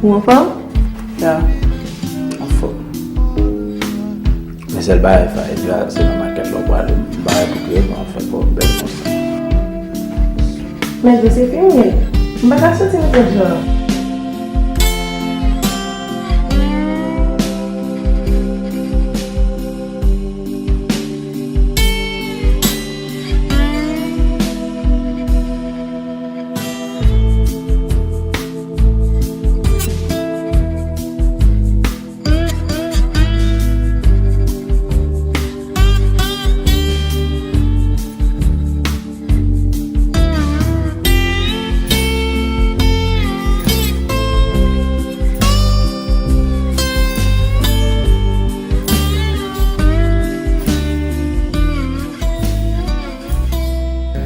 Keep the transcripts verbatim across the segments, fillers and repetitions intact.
Ou anfòm? Ya. Anfòm. Men sèl bagay, Faïda, se nan makèt la w prale, m pa wè pou ki rezon w ap fè kò w bèl konsa. Men Dye se fini. M pa ka soti nenpòt jan.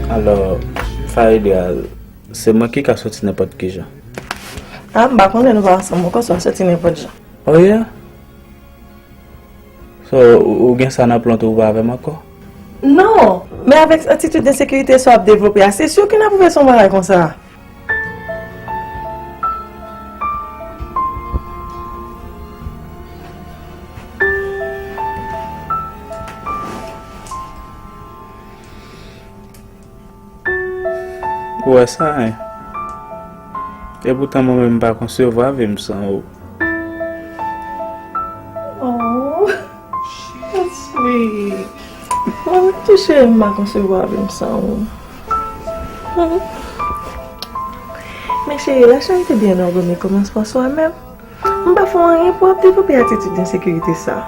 Alò, Faïda, se mwen ki ka soti nenpòt ki jan. Ah, m pa konnen, nou pa ansanm ankò, so a soti nenpòt jan. Oh yeah? So, ou, ou gen sa nan plan tou, ou pa avè m ankò? Non, men avèk atitid ensekirite sa w ap devlope a, se si ke n ap rive sou yon bagay konsa. Ou wè sa, en? Epoutan mwen menm m pa konsevwa vi m san ou. Oh, so sweet. Mwen menm tou cheri m pa konsevwa vi m san ou. Men cheri, la charité bien ordonnée commence par soi-même. M pa fè w anyen pou w ap devlope atitid ensekirite sa.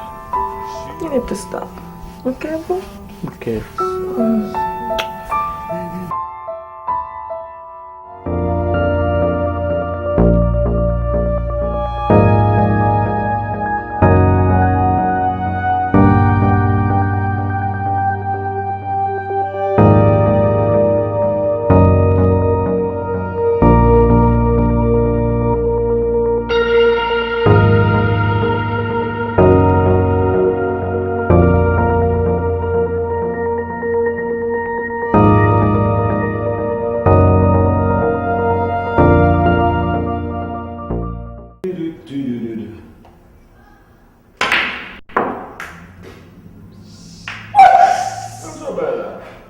You need to stop. Ok, boo? Ok. Mm.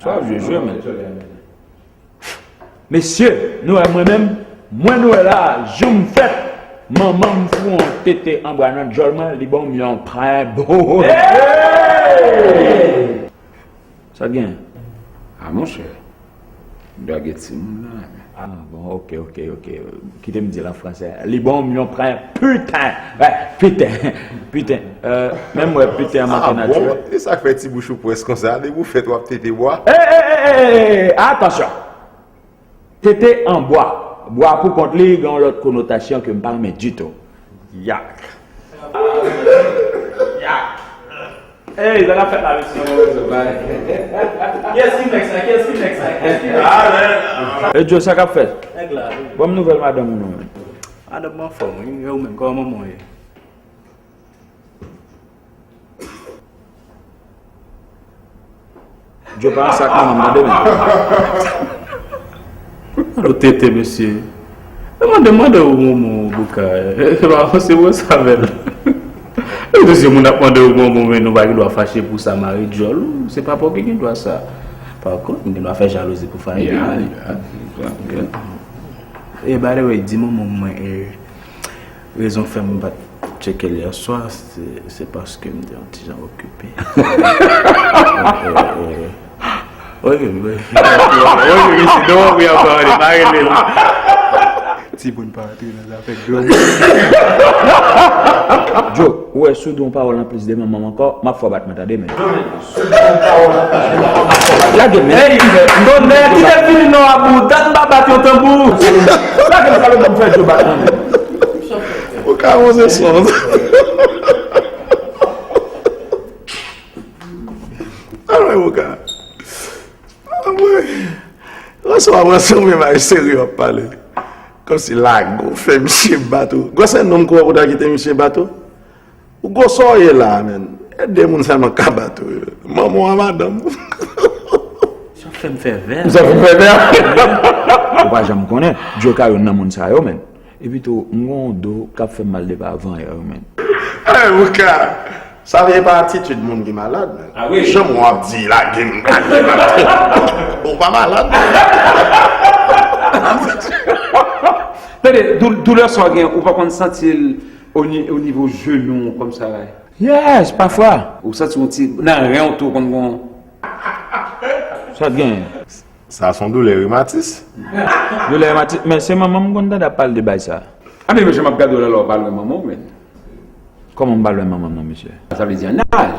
Sa ap jwe jwe, men. Mesye, nou wè mwen menm, mwen nou wè la, jou m fèt, manman m fou yon tete anbwa nan djòl mwen, li ban m yon pren bo. Sa gen? Ah, monchè, m dwe gen timoun nan, men. Ah, bon, ok, ok, ok. Kite m di l an fransè. Li ban m yon pren piten. Wè, piten. Piten. Euh, menm wè, piten an manke natirèl. Ah, bon? E sa k fè ti bouch ou pwès konsa? Depi w fèt, w ap tete bwa? Ey, ey, ey, ey, ey, ey, atansyon. Tete an bwa. Bwa pou kont li gen yon lòt konotasyon ke m pa renmen ditou. Yak. Yak. Ey, sa k ap fèt la, mesye? Kiyès ki nèg sa? Kiyès ki nèg sa? Kiyès ki nèg sa? E Djo, sa k ap fèt? Nèg la, wi. Ban m nouvèl madanm ou non, men. Madanm mwen anfòm, wi. E ou menm, kòman manman w ye? Djo pa ansak manman m, tande, men. Alo tete, mesye. E mande, mande ou manman w, Bouka. E pa avanse wè sa avè l. E tout se moun ap mande ou manman w, men nou pa gen dwa fache pou sa, mare djòl ou. Se papa w ki gen dwa sa. Pa kont, m gen dwa fè jalouzi pou Faye. Yeah, yeah, yeah. E by the way, di manman m mwen, e, rezon k fè m pa t tcheke l yè swa, se, se paske m te yon ti jan okipe. E, e, e, wi, wi, wi, wi, wi, si nou wi ankò, ann pa rele l. Timoun pa antre nan zafè granmoun. Djo, ou wè, si w di yon pawòl anplis de manman m ankò, m ap fè w bat mwen, tande, men. Lage men. Ey, tonnè, kite vini non, Abou. Dat m pa bat yon tanbou. Lage m, salopri, m fè Djo bat mwen. Ou ka wonze son. Alò, ou ka. Anmwey. Oswa, mwen sanble bay serye w ap pale. Kòmsi lago fè misye bat ou. Gwosè nonm kou w ap ou ta kite misye bat ou? Ou gwo sa w ye la, menn. E de moun sèlman k ka bat ou yo. Manman w a madanm ou. Sa fè m fè vè. Sa fè m fè vè. Ou pa janm konnen. Djo ka youn nan moun sa yo, menn. Epi tou, m gen yon do k ap fè m mal depi avan yè, man. Hey, Bouka! Sa vle pa atitid moun ki malad, man. Ah wi. Jan w ap di, lage m, lage m. Ou pa malad, man. Tande, dou-, doulè sa w gen, ou pa konn santi l o ni-, o nivo jenou w kòmsa la? Yes, pafwa. Ou santi yon ti, nan ren w tou, konn gon. Sa t genyen? Sa se yon doulè rimatis. Doulè rimatis, men se manman m konn tande ap pale de bay sa. Anben, mesye, m ap gade w lè w pa lwen manman w, men. Kòman m pa lwen manman m nan, mesye? Sa vle di an laj.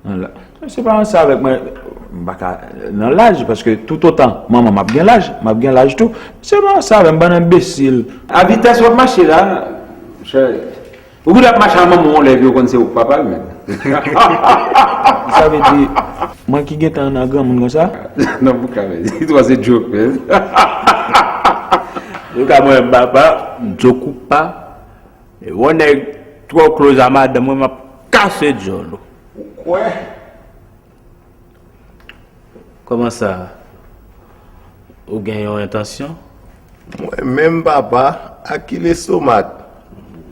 Nan la-, se pa ansanm avèk mwen, m pa ka, nan laj, paske toutotan manman m ap gen laj, m ap gen laj tou. Se pa ansanm avè m, bann enbesil. A vitès w ap mache la, chè, ou goude ap mache a manman w lè epi ou konn se ou k papa l menm. Sa vle di, mwen ki gentan nan granmoun konsa? Non, pou ka, men. Li twò se joke, men. Pou ka, mwen, papa, m joke ou pa. E yon nèg twò close a madanm mwen, m ap kase djòl ou. Ou kwè? Kòman sa? Ou gen yon entansyon? Mwen menm, papa, ak ki lestomak?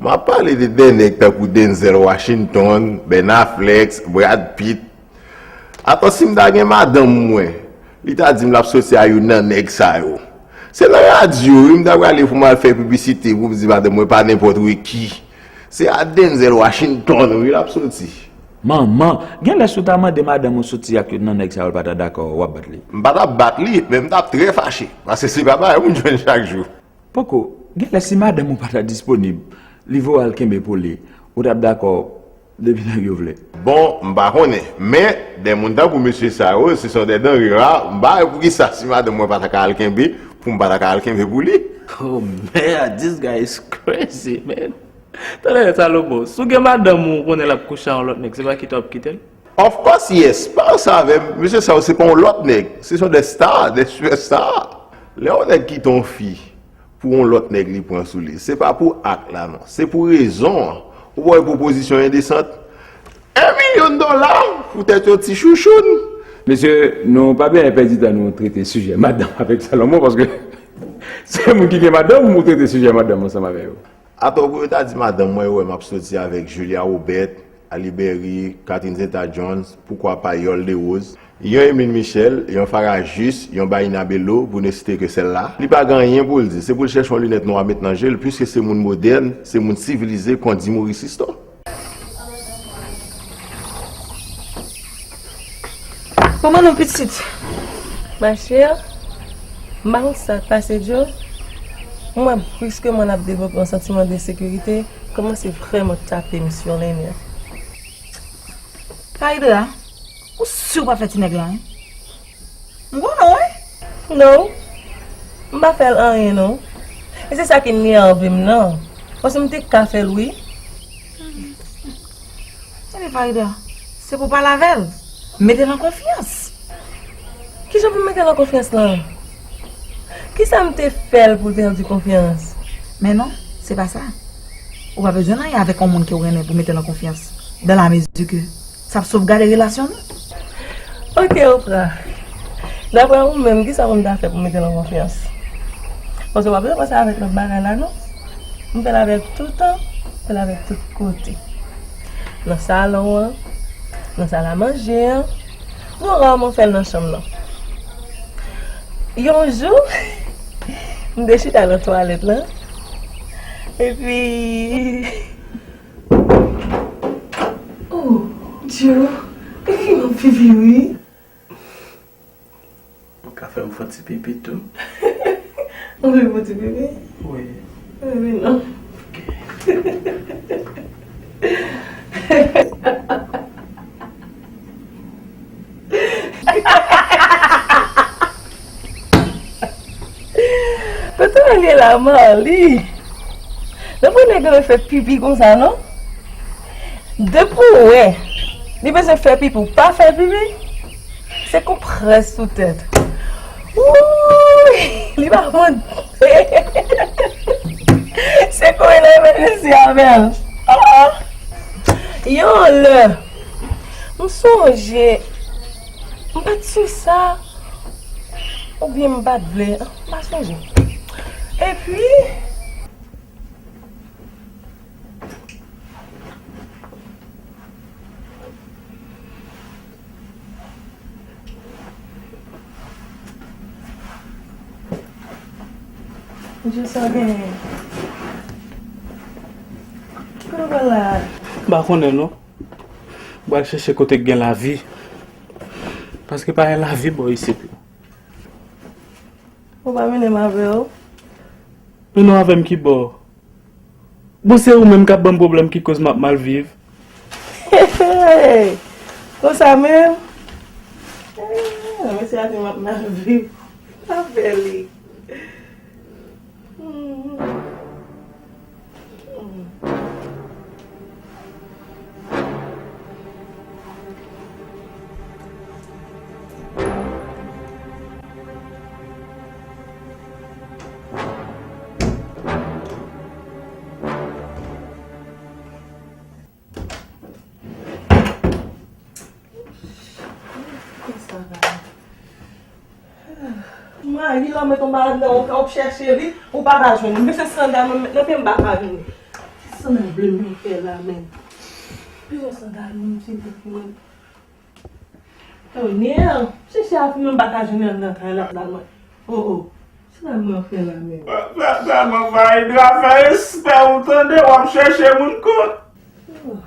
M ap pale de dè nèg tankou Denzel Washington, Ben Affleck, Brad Pitt. Atò, si m ta gen madanm mwen, li ta di m l ap soti a youn nan nèg sa yo. Se nan radyo, wi, m ta prale pou m al fè piblisite pou m di madanm mwen pa nenpòt wi ki. Se a Denzel Washington, wi, l ap soti. Manman, genlè si w ta mande madanm ou soti ak youn nan nèg sa yo, l pa ta dakò, w ap bat li. M pa t ap bat li, men m t ap trè fache, paske se pa bagay moun jwenn chak jou. Poko, genlè si madanm ou pa ta disponib, li voye w al kenbe pou li, ou t ap dakò depi nèg yo vle? Bon, m pa konnen, men dè moun tankou mesye sa yo, se son dè danre ra, m pa wè poukisa si madanm mwen pa ta ka al kenbe, pou m pa ta ka al kenbe pou li. Oh man, this guy is crazy, man. Tande, Salomon, si w gen madanm ou konnen l ap kouche a yon lòt nèg, se pa kite w ap kite l? Of course, yes. Pa ansanm avè m. Mesye sa yo, se pa yon lòt nèg. Se son dè star, dè superstar. Lè yon nèg kite yon fi pou yon lòt nèg li pran sou li, se pa pou ak la, non. Se pou rezon an. Ou pa wè pwopozisyon endesant? En milyon dola pou tèt yon ti chouchoun. Mesye, nou pa bezwen pèdi tan nou trete sijè madanm avèk Salomon, paske se moun ki gen madanm ou trete sijè madanm ansanm avè yo. Atò pou yo ta di madanm mwen yo wè m ap soti avèk Julia Roberts, Halle Berry, Catherine Zeta-Jones, poukwa pa Yole Derose, yon Emeline Michel, yon Farah Juste, yon Baïna Bello, pou ne citer que celle-là. Li pa gen anyen pou l di, se pou l chèche yon linèt nwa met nan je l, piske se moun modèn, se moun sivilize, kondi Maurice Sisto. Kòman nou pitit? Ma chère, m pa konn sa k pase Joe. M wè briskman l ap devlope yon santiman de sekirite, kòmanse vrèman tape m sur les nerfs. Farida, ou si w pa fè ti nèg la, wi? M konnen w, wi. Non, m pa fè l anyen, non. E se sa ki nève m nan. Paske m te ka fè l, wi. Tande, Farida, se pou w pale avè l. Mete l an konfyans. Kijan pou m mete l an konfyans lan? Kisa m te fè l pou l pèdi konfyans? Men non, se pa sa. Ou pa bezwen anyen avèk yon moun ke w renmen pou mete l an konfyans. Dans la mesure que sa ap sovgade relasyon nou. Ok, Oprah. Daprè ou menm, kisa pou m ta fè pou mete l an konfyans? Paske w pa bezwen panse avèk lòt bagay la, non. M fè l avèk tout tan, m fè l avèk tout kote. Nan salon an, nan sal a manje an, bon, rarman fè l nan chanm nan. Yon jou, m te chita nan twalèt lan, epi Oh, Dye, e fi m ap vivi, wi. Ou ka fè m fè ti pipi tou. Ou vle fè ti pipi? Wi. Wi, non. Ok. Kote w al ye la, Marly? Nan premye gade fè pipi konsa, non? Depi w wè li bezwen fè pipi, ou pa fè pipi, se konprès sou tèt. Wouy! Li pa konn. Se kore nan emejensi avè l. Ah, ah. Yon lè, m sonje, m pa t si sa, oubyen m pa t vle, m pa sonje. Epi, Jis sa genyen. Kote w pral la? M pa konnen non. M pral chèche kote k gen lavi. Paske pa gen lavi bò isit. Ou pa mennen m avè w? Mennen w avè m ki bò? Bon, se ou menm k ap ban m pwoblèm ki koz m ap mal viv. Konsa menm? Eh, mesye a di m ap mal viv. Pa fè li. Hmm. Hmm. Mari la met yon bagay nan yon kay, w ap chèche li, ou pa ka jwenn li. Men se sandal mwen met nan pye m, m pa ka jwenn li. Ki sandal ble mwen fè la menm? Bezwen sandal mwen, m sezi wi menm. Tonnè! Chèche a fini, m pa ka jwenn li anndan kay la, sandal mwen. Oh, oh. Sandal mwen fè la menm. Sa, sa, sa, mwen pa Indra, fè respè ou tande, w ap chèche moun kont. Oh.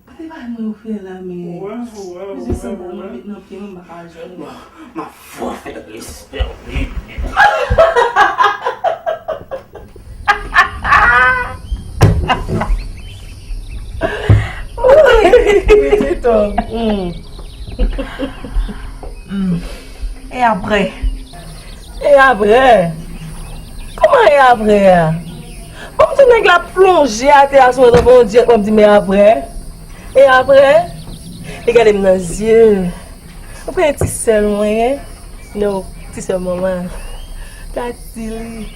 Kote bagay mwen yo fè la, men? Wè, wè, wè, wè. Mezye sandal mwen met nan pye mwen, m pa ka jwenn li. M ap fò fè respè w, wi. Pitit o. Hmm. Hmm. E apre? E apre? Kòman e apre a? Bon, m di nèg la plonje atè a sou mwen tankou yon dyèt, w ap di m e apre? E apre? Li gade m nan zye. Ou konnen ti sè l mwen ye? No, ti sè manman. Tati li.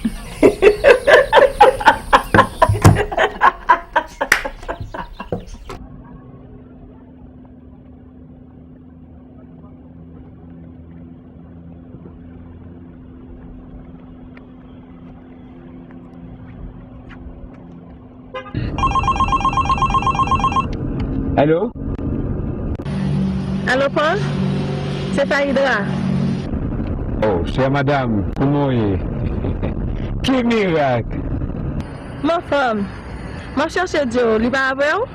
Alo? Alo, Paul? Se Faïdra. Oh, chère madame, kouman w ye? Ki mirak! M anfòm. M ap chèche Joe, li pa avè w?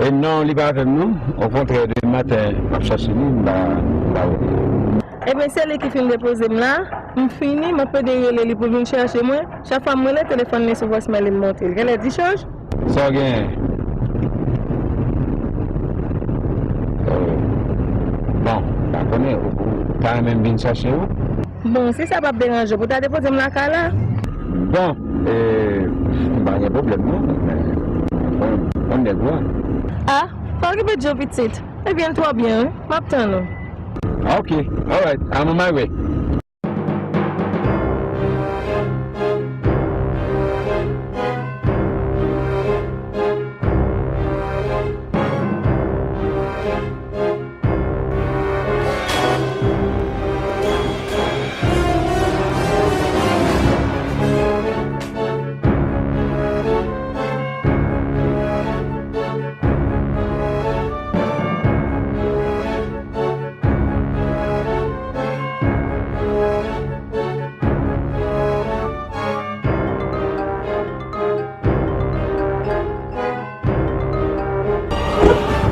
E non, li pa avè m non. Okontrè, demen maten, m ap chèche li, m pa, m pa wè li. Ebyen, se li ki fin depoze m la. M fini, m ap plede rele li pou l vin chèche mwen. Chak fwa m rele, telefòn li sou vòsmèl li, m monte l. Genlè di chonj? Sa w genyen? Euh, bon, m pa konnen, ou, ou ta renmen m vin chèche w? Bon, si sa p ap deranje w, pou ta depoze m lakay la? Bon, e, m pa gen pwoblèm non, men, bon, bon nèg ou a. A, pa okipe Joe pitit. Ebyen, l twò byen, wi. M ap tann ou. Ok, alright, I'm on my way.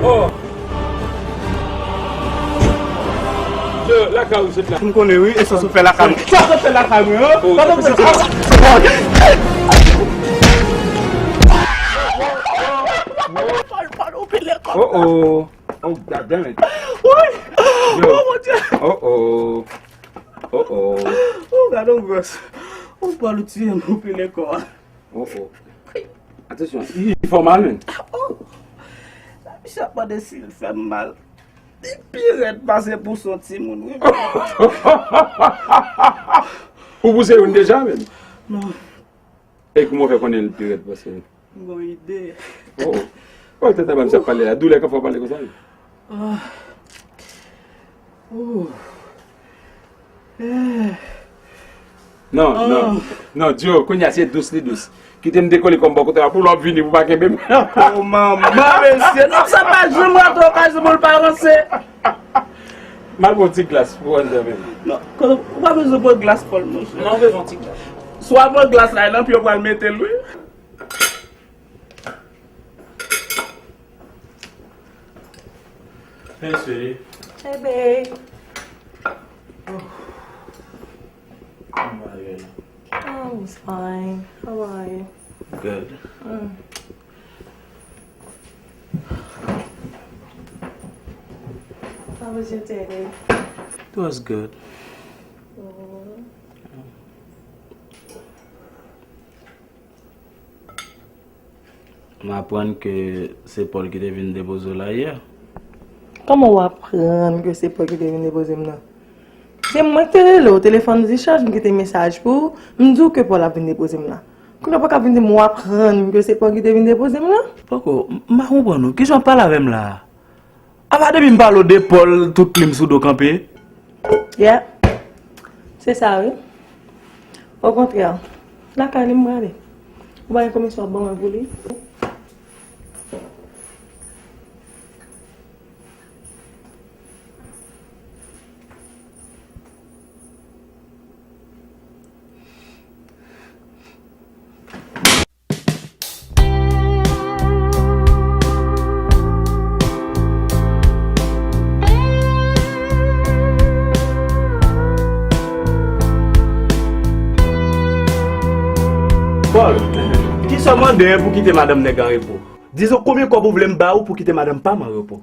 Oh! Yo, lakay ou sot la. M konnen wi, e sa sot fè lakay mwen. Sa sot fè lakay mwen, an? Oh, sa sot fè lakay mwen. Oh, oh. Oh, God damn it. Woy! Yo. Oh, mon Dieu! Oh, oh. Oh, oh. Oh, gade yon gwòs. Oh, Paul, ou tiye m, ou pile kò a. Oh, oh. Atansyon, li fè w mal, menm. Oh! Sa misye ap mande si l fè m mal. Li pi rèd pase pou son timoun, wi. Ou pouse youn deja, menm? Non. E kouman w fè konnen l pi rèd pase l? M gon ide. Oh, oh. Oh, tèt a ba misye ap pale la. Doulè k ap fè w pale konsa, wi. Ah. Oh. Eh. Non, non. Non, Joe, kounye a se dous li dous. Kite m dekole kò m bò kote a pou lè w ap vini pou w pa kenbe m. Oh, manman, mesye. Non, sa pa janm rate okazyon pou l pa ranse. M al pran yon ti glas pou anndan menm. Non, kote, ou pa bezwen pran glas, Paul, monchè. Non, ou bezwen yon ti glas. Si w ap pran glas la, nan pye w pral mete l, wi. Hey, sweetie. Hey, babe. How are you? Oh, I'm fine. How are you? Good. Mm. How was your day? It was good. Mm. M aprann ke se Paul ki te vin depoze w la yè. Kòman w aprann ke se Paul ki te vin depoze m nan? Se mwen ki te rele w, telefòn dichaj, m kite mesaj pou ou, m di w ke Paul ap vin depoze m la. Kounye a w pa ka vin di m w aprann ke se Paul ki te vin depoze m la? Poko, m pa konprann ou. Kijan w ap pale avè m la a? Apa depi m pale w de Paul, tout plim sou do kanpe? Yeah. Se sa wi. Okontrè, lakay li m prale. Ou pa gen komisyon w ap ban mwen pou li? Paul, kisa w mande pou kite madanm nèg an repo? Dizon konbyen kòb ou vle m ba ou pou kite madanm pa m an repo?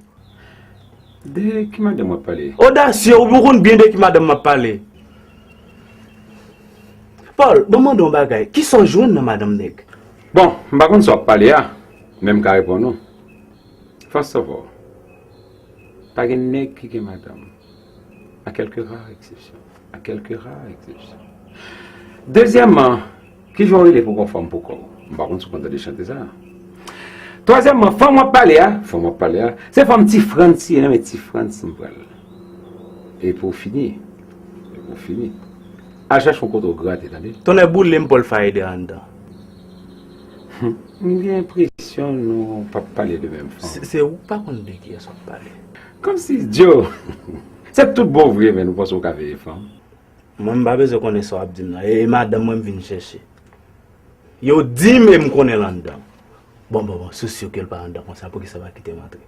De ki madanm w ap pale? Odasye, ou konn byen de ki madanm m ap pale. Paul, ban m mande w yon bagay. Kisa w jwenn nan madanm nèg? Bon, m pa konn sa w ap pale a, men m ka reponn ou. First of all, pa gen nèg ki gen madanm. À quelques rares exceptions. À quelques rares exceptions. Dezyèmman, kijan w rele pou w gen fanm pou kò w? M pa konn si w konn tande chante sa. Twazyèmman, fanm w ap pale a, fanm w ap pale a, se fanm Ti Frantz li ye, nan men Ti Frantz m pral. E pou w fini, e pou w fini, al chache yon kote w grate, tande? Tonnè boule m, Paul Faïda anndan. M gen enpresyon nou p ap pale de menm fanm. Se, se ou k pa konn de kiyès w ap pale. Kòmsi, Joe, se tout bon vre, men nou panse w ka veye fanm? Mwen, m pa bezwen konnen sa w ap di m nan. E, e madanm mwen m vin chèche. Yo di m e m konnen l anndan. Bon, bon, bon, si w si ke l pa anndan konsa, poukisa w pa kite m antre?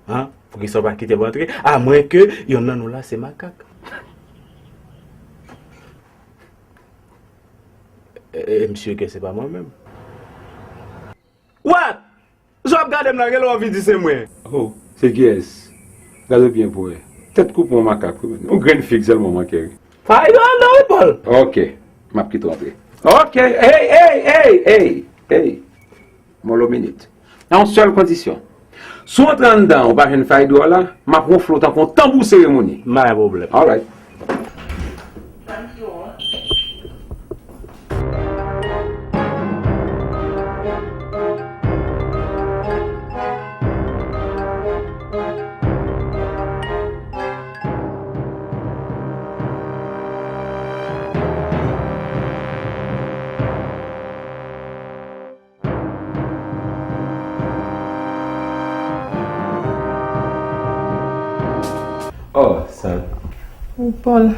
An? Poukisa w pa kite m antre? Amwenke yonn nan nou la se makak. E, e, m si ke se pa mwen menm. What? Jan w ap gade m la, genlè w anvi di se mwen. Oh, se kiyès? Gade byen pou wè. Tèt koupe yon makak, wi, men. Yon grenn fig sèlman manke, wi. Faïda anndan, wi, Paul. Ok, m ap kite w antre. Ok, hey, hey, hey, hey, hey. Molo minit. Nan yon sèl kondisyon. Si w antre anndan, ou pa jwenn Faïda w la, m ap wonfle w tankou yon tanbou seremoni. M pa gen pwoblèm. Alright. Oh, Sal. Wi, Paul,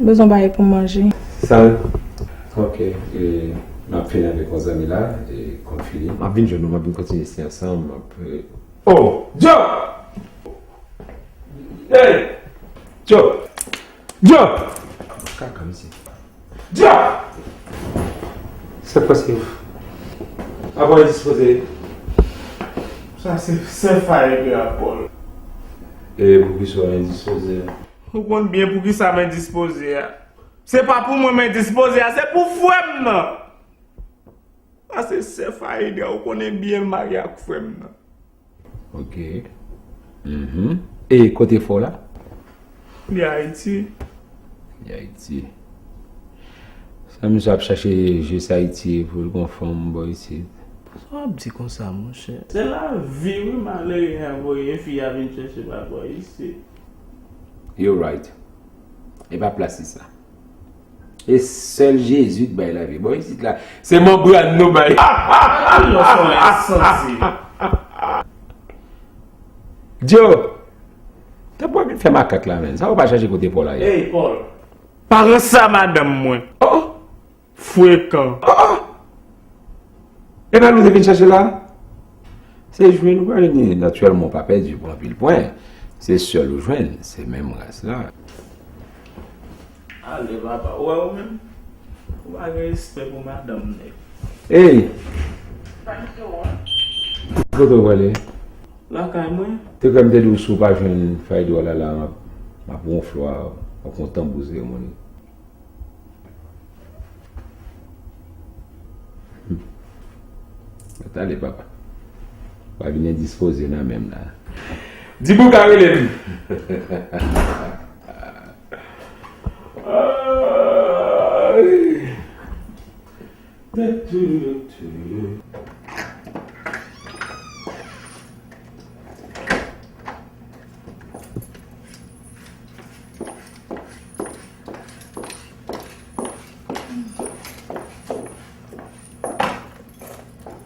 bezwen bagay pou manje. Sal. Ok, e, m ap fini avèk yon zanmi la, e, konn fini. M ap vin jwenn ou, m ap vin kontinye isi ansanm, m ap, e, oh, Joe! Hey! Joe! Joe! Kaka, mesye. Dyak! Sa k pase? Apa w endispoze? Sa se sè Faye a, Paul. E poukisa w endispoze a? Ou konn byen poukisa m endispoze a. Se pa pou mwen m endispoze a, se pou frè m nan. Sa se sè Faye a, ou konnen byen l marye ak frè m nan. Ok. Mhm. E kote frè w la? Li Ayiti. Li Ayiti. Sa misye ap chache jis Ayiti pou l gon fanm bò isit. Sa w ap di konsa, monchè? Se lavi, wi, malere a voye fi a vin chèche pa bò isit. You right. E pa plas li sa. E sèl Jezi k bay lavi. Bò isit la, se manbràn nou bay. Alò, sa w ensanse. Joe, t ap wè Fè makak la, menm. Sa ou pa chache kote Paul la ye? Ey, Paul. Pa ranse a madanm mwen. Oh! Frekan. Oh! E pa li ou te vin chache la? Se jwenn ou pa jwenn li. Natirèlman, ou pa pèdi pou anpil pwen. Se sèl ou jwenn, se menm ras la. Ale, papa. Ou wè ou menm? Ou pa gen respè pou madanm nèg. Ey! Kote w prale? Lakay mwen. Te kwè m te di w si w pa jwenn Faidra la, la, m ap, m ap wonfle w, w ap gon tanbou seremoni. Mèt ale, papa. Pa vin endispoze nan men m la. Di pou ka rele m.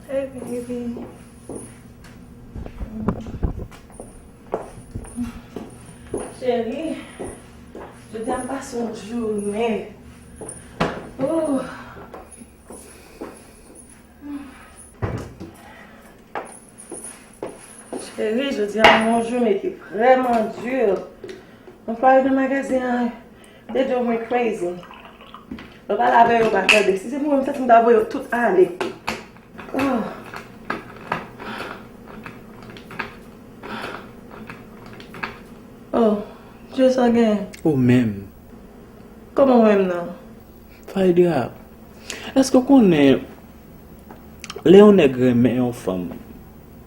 Hey, baby. Cheri, jodi a m pase yon jounen. Oh. Cheri, jodi a yon jounen ki vrèman di. Anplwaye nan magazen an, they drove me crazy. Mwen pale avè yo, yo pa tande. Si se pou mwen, m santi m ta voye yo tout ale. Oh. Oh, Dye sa gen. Ou menm. Kòman ou menm nan? Faidra, èske w konnen lè yon nèg renmen yon fanm,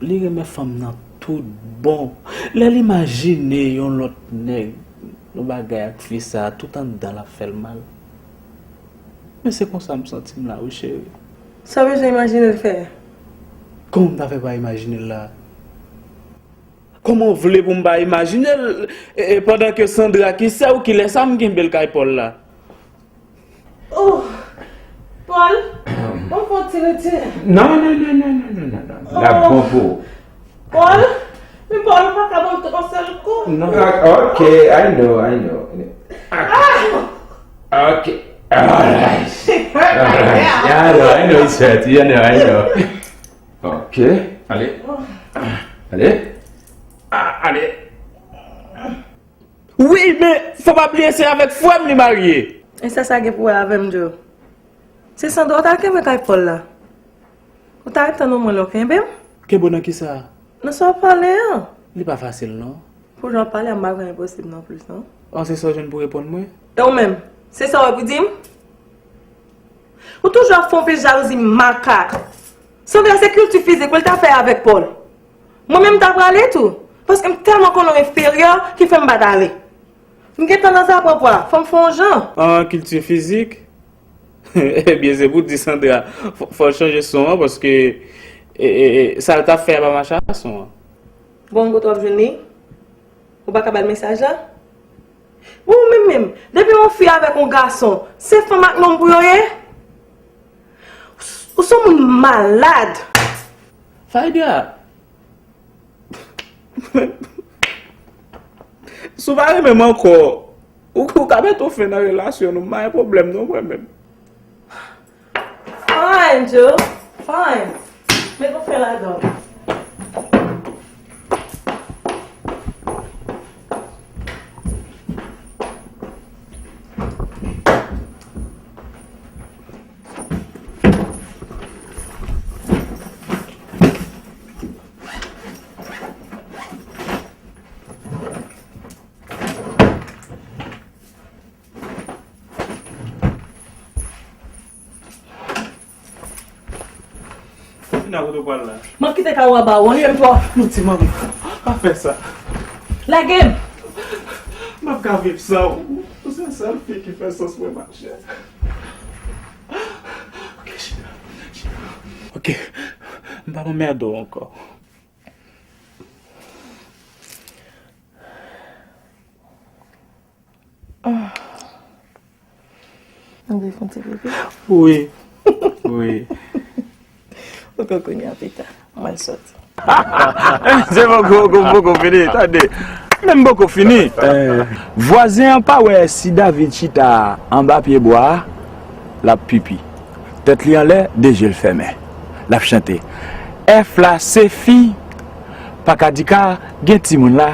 li renmen fanm nan tout bon. Lè l imajine yon lòt nèg, yon bagay ak fi sa, tout anndan l ap fè l mal. Men se konsa m santi m la wi cheri. Sa w bezwen imajine l fè? Kòman m ta fè pa imajine l la? Kòman w vle pou m pa imajine l e, e, pandan ke Sandra ki sè w ki lè sa m kenbe l kay Paul la? Oh! Paul, bon fò ti retire. Non, non, non, non, non, non, non, non. L ap bon pou ou. Paul, men Paul ou pa ka ban m tout yon sèl kou. Non, ah, ok, I know, I know. Ah, ok, alright. Alright. Yeah, I know, I know it's hurt. Yeah, I know, I know. Ok, ale. Ale. Ah, ale. Wi, men fò pa bliye se avèk frè m li marye. E sa sa gen pou wè avè m, Joe? Se Sandra w t al kenbe kay Paul la. Ou ta ret tann omwen lè w kenbe m. Kenbe w nan kisa? Nan sa w pale an. Li pa fasil non. Pou jan w pale a, m pa kwè enposib non plis non. An se sa w jwenn pou reponn mwen? E ou menm? Se sa w wè pou di m? Ou toujou ap fè yon pil jalouzi makak. Sandra se kilti fizik pou l ta fè avèk Paul. Mwen menm m ta prale tou. Paske m tèlman konnen w enferyè ki fè m pa t ale. M gentan nan zapopwa, fò m fè yon jan. An kilti fizik? Ebyen se pou di Sandra fò, fò l chanje son an paske e, e, e, sa l t ap fè a pa mache a son an. Bon, kote w ap jwenn li? Ou pa ka ba l mesaj la? Bon, ou menm menm, depi yon fi avèk yon gason, se fanm ak nonm pou yo ye? Ou se yon moun malad. Faidra, si w pa renmen m ankò, ou, ou ka mete yon fen nan relasyon nou, m pa gen pwoblèm non mwen menm. Fine, Joe. Fine. Met yon fen ladan. Vin a kote w pral la. M ap kite kay ou a ba ou, anlye m twò. Manti manman, pa fè sa. Lage m. M ap ka viv san ou. Ou se sèl fi ki fè sans mwen, machè. Ok, chita, chita. Ok, m p ap anmède w ankò. Ou vle fè yon ti pipi? Wi. Wi. Ok, kounye a pita. Mwen soti. Se poko, poko, poko fini, tande. Men m poko fini. Eh, vwazen an pa wè si David chita anba pye bwa a, l ap pipi. Tèt li anlè, de je l fèmen. L ap chante. Èf la se fi, pa ka di ka, gen timoun la.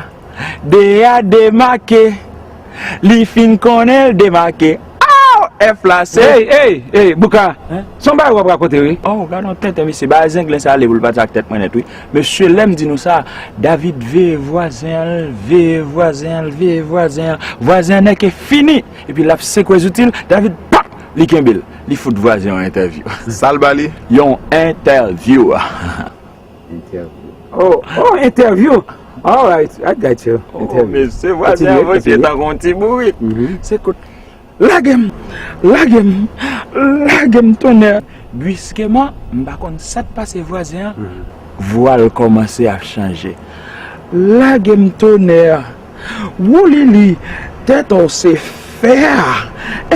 De a demake, li fin konnen l demake. Aw, Èf la se. Ey, ey, ey, Bouka. Hein? Se yon bagay w ap rakonte, wi. Oh, gade yon tenten, mesye. Bagay zenglen sa ale pou l pati ak tèt mwen nèt, wi. Mesye, lè m di nou sa, David veye vwazen an, l veye vwazen an, l veye vwazen an. Vwazen an nèke fini. Epi l ap sekwe zouti l, David, pap! Li kenbe l. Li fout vwazen yon entèvyou. Sa l ba li? Yon entèvyou. Entèvyou. Oh, oh, entèvyou. All right, I got you. Oh, entèvyou. Mesye, vwazen an voye pye tankou yon ti bourik. Mhm. Se kout. Lage m, lage m, lage m tonnè. Briskeman, m pa konn sa t pase vwazen an. Mhm. Vwa l kòmanse ap chanje. Lage m tonnè. Woulili, tèt ou se fè a.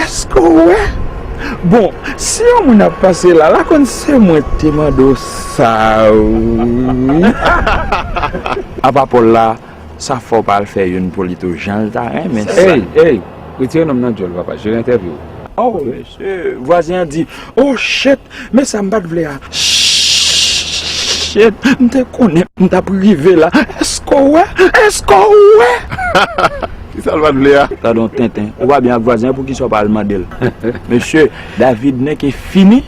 Èske w wè? Bon, si yon moun ap pase la, la konn se mwen k te mande w sa, wi. Apa Pòl la, sa fè w pa al fè youn pou li tou, jan l ta renmen sa. Ey, ey, retire nonm nan djòl, papa, je l entèvyou. Oh, mesye, vwazen an di, oh shit, men sa m pa t vle a. Shit, m te konnen m t ap rive la. Èske w wè? Èske w wè? Kisa l pa t vle a? Gade yon tenten. Ou pa byen ak vwazen an, poukisa w pa al mande l? Mesye, David nèke fini.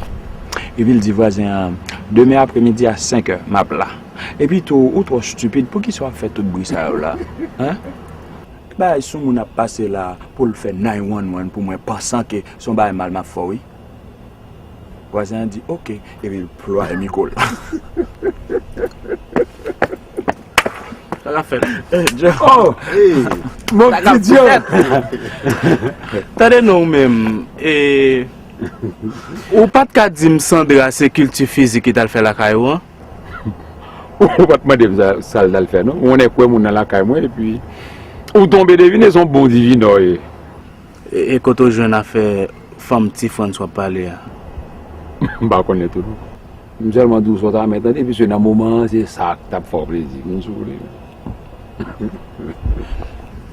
Epi l di vwazen an, demen apremidi a senk è, m ap la. Epi tou, ou twò stipid, poukisa w ap fè tout bri sa yo la? Hein? Bagay sou moun ap pase la pou l fè nine one one pou mwen, pansan ke se yon bagay mal m ap fè w, wi. Vwazen an di, oke, epi l plwaye mikwo l. Sa k ap fèt? Eh, John. Oh! Hey! Mon Sa k ap Dieu! Fèt? Tande non, ou menm, e, ou pa t ka di m Sandra se kilti fizik li t al fè lakay ou an? Ou pa t mande m sa, sa l t al fè, non. Ou nèk wè moun nan lakay mwen, epi ou tonbe devine, se yon bon divinò ye. E, e kote w jwenn afè fanm Ti Frans w ap pale a? M pa konnen tou, non. M sèlman di w sa w ta renmen tande, piske nan moman an, se sa k t ap fè w plezi. Vin sou li.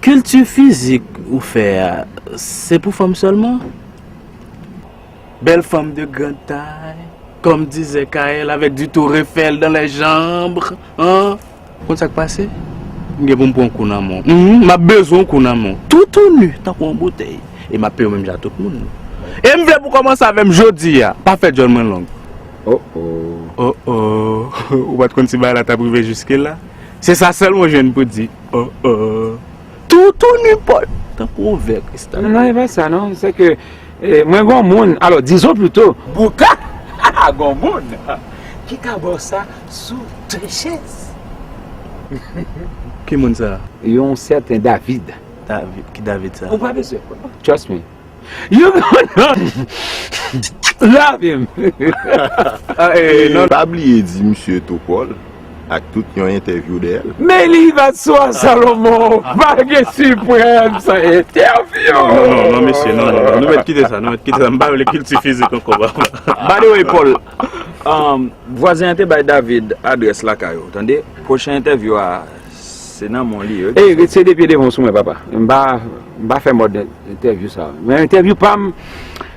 Kilti fizik ou fè a, se pou fanm sèlman? Belle femme de grande taille, comme disait Kael, avec du Tour Eiffel dans les jambes, hein? Konn sa k pase? M gen pou m pran yon kou nan men w. Mhm, m ap bezwen yon kou nan men w. Toutouni, tankou yon boutèy. E m ap peye w menm jan ak tout moun. E m vle pou w kòmanse avè m jodi a. Pa fè djòl mwen long. Oh, oh. Oh, oh. Ou pa t konn si bagay la t ap rive jiske la? Se sa sèlman w jwenn pou di, oh, oh. Toutouni Pòl, tankou yon vè kristal. Non, non, e pa sa, non. Se ke, eh, mwen gon moun, alò, dizon plito. Bouka! Gon moun ki ka ba w sa sou de chèz. Ki moun sa? Yon sèten David. David, ki David sa? Ou pa bezwen kwè. Trust me. You gonna love him. Ah, eh, non. Pa bliye di misye tou, Pòl, ak tout yon entèvyou dèyè l. Men li va swa Salomon, pa gen siprèm san entèvyou. Non, non, non, non, mesye, non, non, non. Nou mèt kite sa, nou mèt kite sa. M pa vle kilti fizik ankò, papa. By the way, Pòl, um, vwazen an te bay David adrès lakay ou, tande? Pwochen entèvyou a, se nan men w li ye, wi. Ey, retire de pye devan w sou mwen, papa. M pa, m pa fè mòd entèvyou sa. Men entèvyou pa m,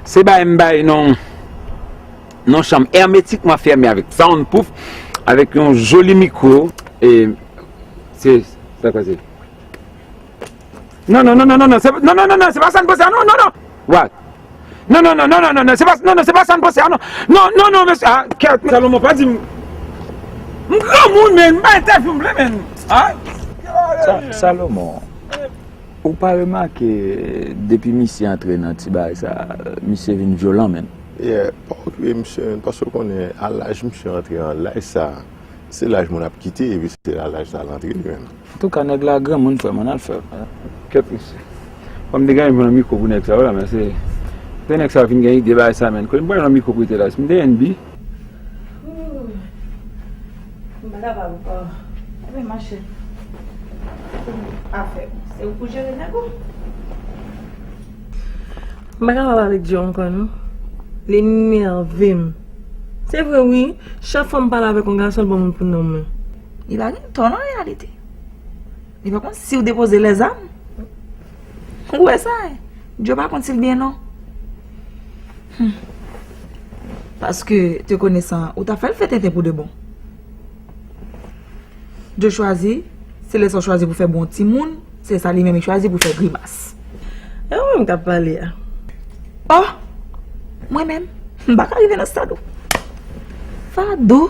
se bay m bay nan, nan chanm hermétiquement fermé avec soundproof, avec yon joli mikwo, e se, sa k pase? Non, non, non, non, non, non, se, non, non, non, non, se pa sa m panse a, non, non, non. What? Non, non, non, non, non, non, non, se pa, non, non, se pa sa m panse a, non. Non, non, non, mesye, ah, kèt, Salomon, pa di m. M granmoun, men, m pa entèvyou m vle, men. Ah. Sa, Salomon, ou pa remake depi misye antre nan ti bagay sa, misye vin vyolan, men? Yeah, pa okipe misye, men, paske w konnen, a laj misye antre an laj sa, se laj moun ap kite, epi se a laj sa l antre, men. Antouka, nèg la granmoun, frè m, ann al fè. Kèt, mesye. Fò m te genyen yon mikwo pou nèg sa yo la, men se, te nèg sa yo fin gen ide bagay sa, men. Kote m pral yon mikwo pou ite la, si m te N B. Ooh. M pa kapab ankò. Ebyen, mache. Afè, se ou pou jere nèg ou. M pa kapab avèk Djo ankò, non. Li nève m. Se vre, wi. Chak fwa m pale avèk yon gason, l ban moun pou nonm mwen. Li pa gen tò nan reyalite. Li pa konn si w depoze lèzam. Ou wè sa, Djo pa konn si l byen non. Hmm. Paske te konesan, ou ta fè l fè tenten pou de bon. Djo chwazi, se lè sa w chwazi pou fè bon timoun, se sa li menm li chwazi pou fè grimas. E ou menm k ap pale a? Oh! Mwen menm, m pa ka rive nan stad ou. Fado,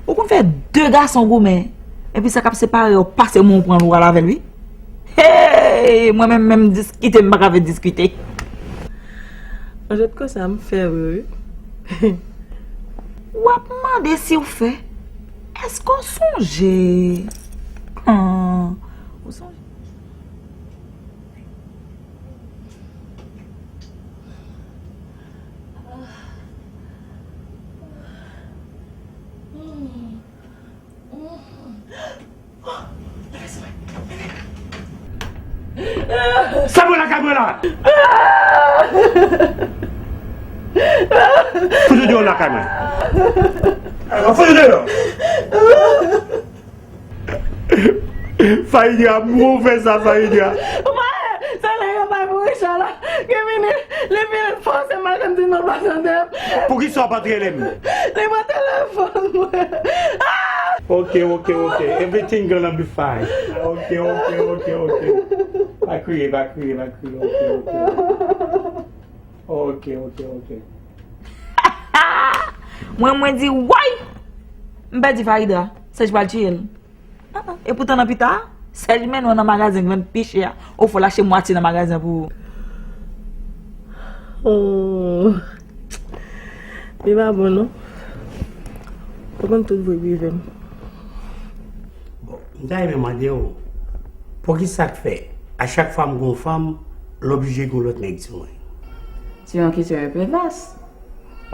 ou konn fè de gason goumen, epi sa k ap separe yo pase men w pran l ou al avè l wi. Hey! Mwen menm, menm diskite, m pa ka vle diskite. An jwèt konsa, m fè vre wi. W ap mande si w fè. Èske w sonje? An, ou sonje? Sa mwen lakay mwen la! Fout yo deyò lakay mwen! Fout yo deyò! Faïdja, mwen fè sa, Faïdja. Ou pa wè, se lè yo bay pou Richard la. Gen minit, li vin fòse m al konn di non pa tande m. Poukisa w pa t rele m? Li pran telefòn mwen. Ah! Ok, ok, ok. Everything gonna be fine. Ok, ok, ok, ok. Pa kriye, pa kriye, pa kriye. Ok, ok. Ok, ok, ok. Mwen, mwen di, woy! M pèdi Faïdja. Sèj pral tiye l. Ah, ah. Epoutan nan pita, Sèj mennen w nan magazen k vann pi chè a. Ou fò lache mwatye nan magazen pou ou. Oh. Li pa bon non. Ou konn tout vre prive m. Bon, m ta renmen mande w, poukisa k fè, a chak fwa m gen yon fanm, l oblije gen yon lòt nèg sou mwen? Se yon kesyon enpe vas.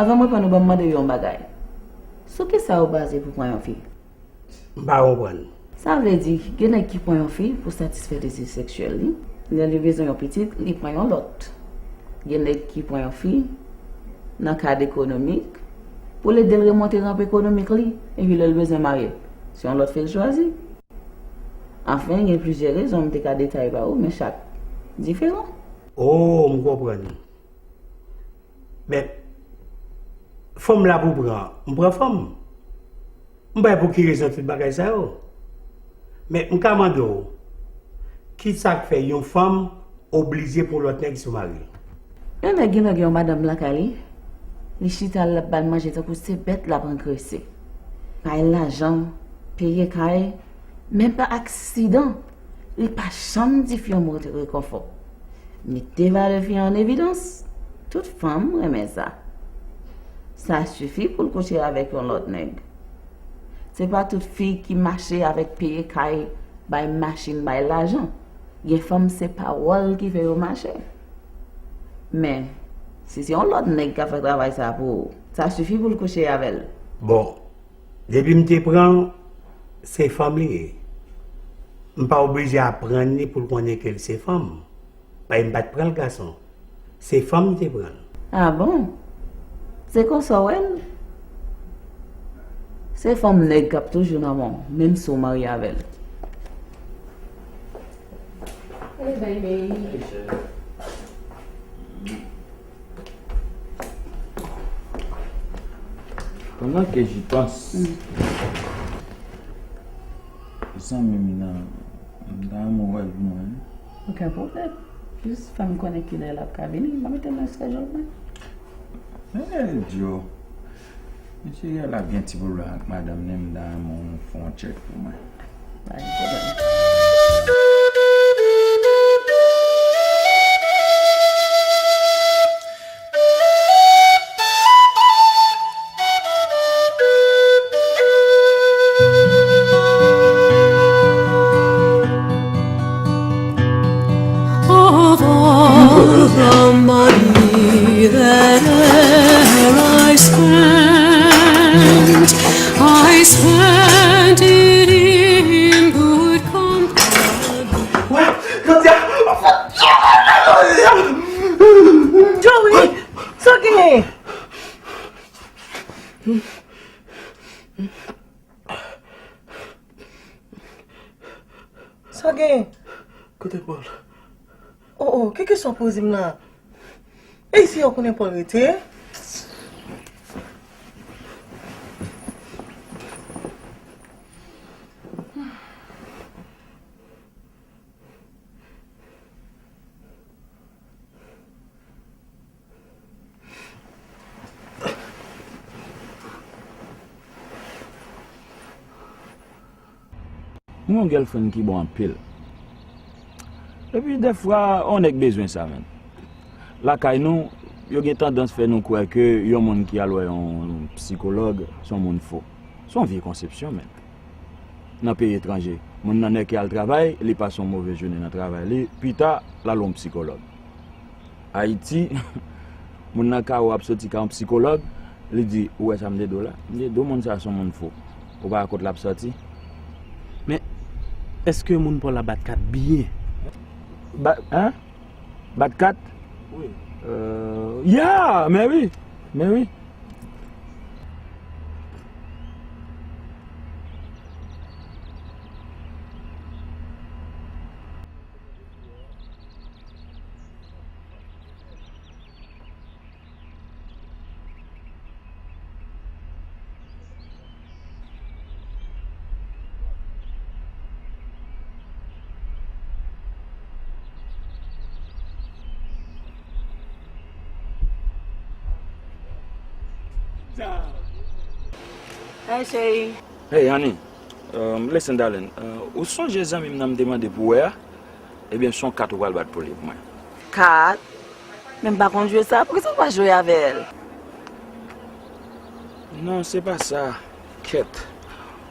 Anvan m reponn ou, ban m mande w yon bagay. Sou kisa ou baze pou pran yon fi? M pa konprann. Sa vle di, gen nèg ki pran yon fi pou satisfè dezi seksyèl li. Lè li bezwen yon pitit, li pran yon lòt. Gen nèg ki pran yon fi nan kad ekonomik pou l ede l remonte ranp ekonomik li, epi lè l bezwen marye, se yon lòt fi l chwazi. Anfen, gen plizyè rezon m te ka detaye ba ou, men chak diferan. Oh, m konprann. Men, fanm la pou pran, m pran fanm. M pa wè pou ki rezon tout bagay sa yo. Men, m ka mande w, kisa k fè yon fanm oblije pran yon lòt nèg sou mari l? Yon nèg gen lè gen yon madanm lakay li, li chita l ap ba l manje tankou se bèt l ap angrese. Bay lajan, peye kay, menm pa aksidan, li pa janm di fi yon mo rekonfò. Mete valè fi an evidans, tout fanm renmen sa. Sa sifi pou l kouche avèk yon lòt nèg. Se pa tout fi ki mache avèk peye kay, bay machin, bay lajan. Gen fanm se pawòl ki fè yo mache. Men, si se yon lòt nèg k ap fè travay sa pou ou, sa sifi pou l kouche avè l. Bon, depi m te pran l, se fanm li ye. M pa oblije aprann li pou l konnen ke l se fanm. Paske m pa t pran l gason. Se fanm m te pran l. Ah bon? Se konsa w wè l? Se fanm nèg k ap toujou nan men w, menm si w marye avè l. Hey, baby. Pendant que j'y pense, zanmi m nan, m ta renmen w wè l pou mwen. Okenn pwoblèm. Jis fè m konnen kilè l ap ka vini, m a mete l nan schedule mwen. Hey, Djo. Mesye, yè l ap gen ti pwoblèm ak madanm li, m ta renmen w fè yon tchèk pou mwen. Pa gen pwoblèm. Of all the money that e'er I spent, I spent it in good Oh, oh, ki kesyon w poze m la? E isi yo konnen Paul rete? Mwen yon girlfriend ki bon anpil. Epi dèfwa, yon nèg bezwen sa, menn. Lakay nou, yo gen tandans fè nou kwè ke yon moun ki al wè yon sikològ, se yon moun fou. Se yon vye konsepsyon, menn. Nan peyi etranje, moun nan nèk al travay, li pase yon move jounen nan travay li, pita, l al wè yon sikològ. Ayiti, moun nan ka wè w ap soti ka yon sikològ, li di, ou wè sa m te di w la? M te di w moun sa se yon moun fou. Ou pa wè kot l ap soti? Men, èske moun pa w la bat kat byen? Ba, hein? Bat kat? Wi. Euh, yeah, men wi. Men wi. Hey, cheri. Hey, honey. Um, listen, darling. Uh, ou sonje zanmi m nan m te mande pou wè a? Ebyen, se yon kat ou pral bat pou li pou mwen. Kat? Men m pa konn jwe sa. Poukisa w pa jwe avè l? Non, se pa sa. Kèt.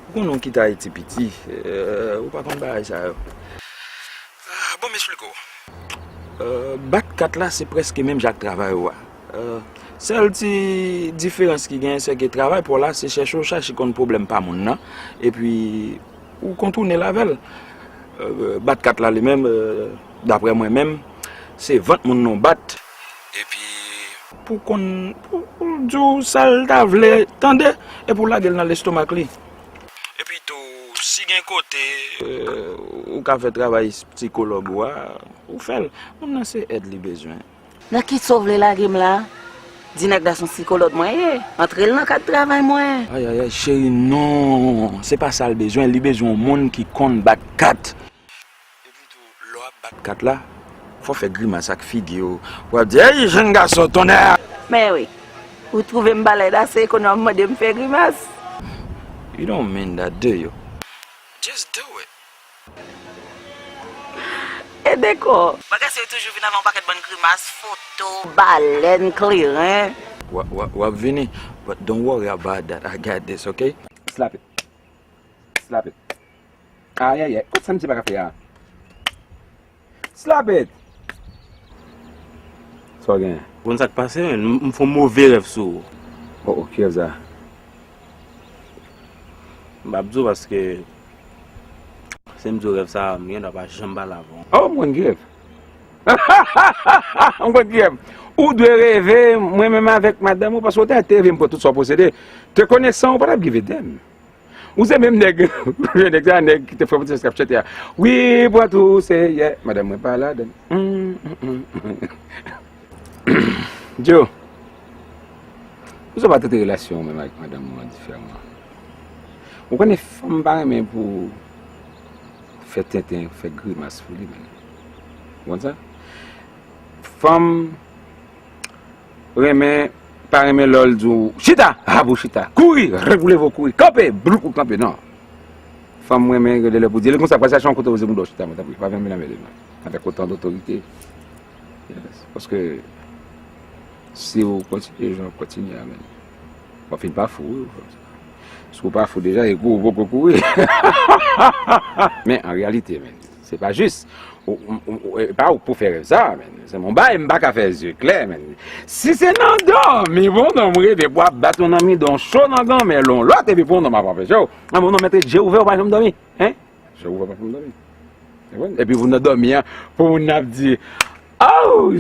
Ou konnen w kite Ayiti piti. Euh, ou pa konn bagay sa yo. Ah, bon, m esplike w. Euh, bat kat la, se prèske menm jan ak travay ou a. Euh, sèl ti diferans ki genyen, se ke travay pa w la, se chèche w chache konn pwoblèm pa moun nan. Epi, ou kontounen l avè l. Euh, bat kat la li menm, euh, daprè mwen menm, se vant moun nan w bat. Epi, pou konn, pou, pou l di w sa l ta vle tande, epi w lage l nan lestomak li. Epi tou, si gen kote, euh, ou ka fè travay sikològ ou a, ou fè l. Moun nan se èd li bezwen. Nan kisa w vle lage m la? Di nèg la se yon sikològ mwen ye. Antre l nan kad travay mwen. Ay, ay, ay, cheri, non. Se pa sa l bezwen. Li bezwen yon moun ki konn bat kat. Epi tou, lè w ap bat kat la, fò w fè grimas ak figi w. W ap di, "Ey, jenn gason, tonnè!" Men wi, ou twouve m balèn ase kounye a w ap mande m fè grimas? You don't mean that, do you? Just do it. E dekò. Bagay sa yo toujou vin avè yon pakèt bann grimas, foto, balèn, kleren. W a, w a, w ap vini, but don't worry about that. I got this, okay? Slap it. Slap it. Ayayay, kot sa misye pa ka fè a? Slap it! Sa w gen? Konn sa k pase, menn? M, m fè yon move rèv sou ou. Oh, oh, ki rèv sa? M p ap di w paske si m di w rèv sa, m gen dwa pa janm pale avè w. Oh, m konn ki rèv. M konn ki rèv. Ou dwe reve, mwen menm avèk madanm ou, paske w te, te reve m pran tout sa w posede. Te konesan, ou pa t ap give a damn. Ou se menm nèg, premye nèg sa, nèg ki te fè pwomosyon k ap chante a. Wi, pran tou, se, yeah, madanm mwen pa ladann. Mm, mm, mm, mm. Joe, ou sa pa trete relasyon ou menm avèk madanm ou an diferaman. Ou konnen fanm pa renmen pou fè tenten, fè grimas pou li menm. Ou konn sa? Fanm renmen, pa renmen lè w di w, "Chita!" Hap, ou chita. Kouri! Rep, ou leve, w kouri. Kanpe! Bloup, ou kanpe. Non. Fanm renmen gen de lè pou di, "Lè konsa, pral chache yon kote poze bouda w chita, mwen, tanpri, pa vin vin anmède m avèk otan dotorite." Yes. Paske si w kontinye jan w ap kontinye a, menn, w ap fin pa fou, wi. Si w pa fou deja, e kou, ou poko kouri. Men an reyalite, menn, se pa jis. Ou, ou, ou, ou, e pa ou pou fè rèv sa, menn. Se yon bagay m pa ka fè zye klè, menn. Si se nan dòmi pou yon nonm reve pou ap bat yon nan midan w cho nan granmèl yon lòt, epi pou yon nonm ap anpeche w, nan yon nonm mèt ret je ouvè, ou pa janm dòmi. Hein? Je ouvè, pa janm dòmi. Ou konprann? Epi pou nan dòmi an, pou moun nan ap di, "Oh,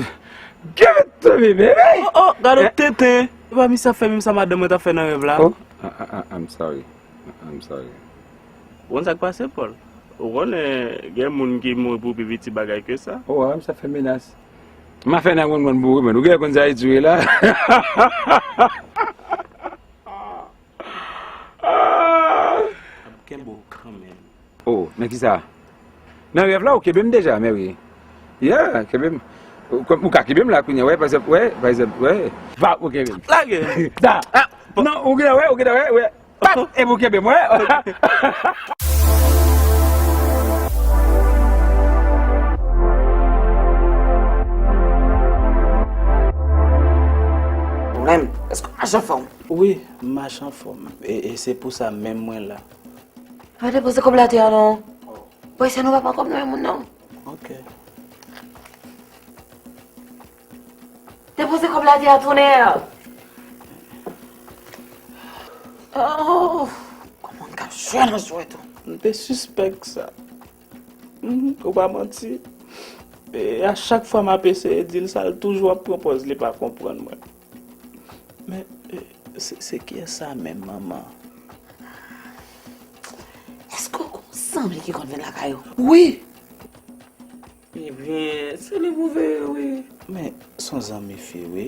give it to me, baby!" Oh, oh, gade yon tenten. E pa misye ap fè menm sa madanm mwen t ap fè nan rèv la. Oh, I, I, I, I'm sorry. I'm sorry. Ou konn sa k pase, Paul? Ou konnen, gen moun ki mouri pou pi piti bagay ke sa. O, a, sa fè menas. M a fè nan konn konn pou ou, men ou gen konn sa Ayiti ye la. Ap kenbe w kanmenm. O, nan ki sa? Nan rèv la, ou kenbe m deja, men wi. Yeah, kenbe m. Ou, ou ka kenbe m la kounye a, wè, pa egzanp, wè, pa egzanp, wè. Va, ou kenbe m. Lage. Sa. Ah, non, ou gentan wè, ou gentan wè, wè. Pap, epi ou kenbe m, wè. Ou menm, èske w mache anfòm? Wi, m mache anfòm. E, e se pou sa menm mwen la. Pa depoze kòb la atè a non. Bòy, sa nou pa pran kòb nan men moun non. Ok. Depoze kòb la atè a, tonnè! Oh, kòman n ka jwe nan jwèt ou? M te sispèk sa. Mhm, ou pa manti. E a chak fwa m ap eseye di l sa, l toujou ap pran pòz li pa konprann mwen. Men, e, se, se kiyès sa menm, manman? Èske w gon zanmi ki konn vin lakay ou? Wi! Ebyen, se li pou veye, wi. Men, se yon zanmi fi, wi.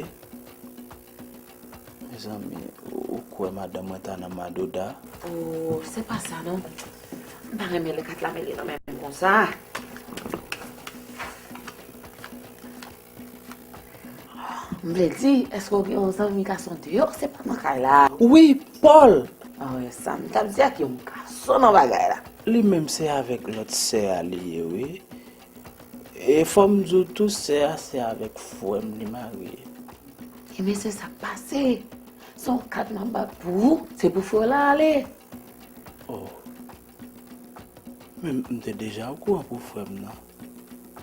Mezanmi, ou, ou kwè madanm mwen ta nan madoda? Oh, se pa sa, non. M pa renmen lè kat la mele nan men m konsa. M vle di, èske w gen yon zanmi gason deyò? Se pa nan kay la? Wi, Paul! Ah, sa m t ap di a, ki yon gason nan bagay la. Li menm se avèk lòt sè a li ye, wi. E fò m di w tou, sè a se avèk frè m li marye. Ebyen, se sa k pase. Se yon kat m ap bat pou ou, se pou frè w la ale. Oh. Men m te deja okouran pou frè m nan.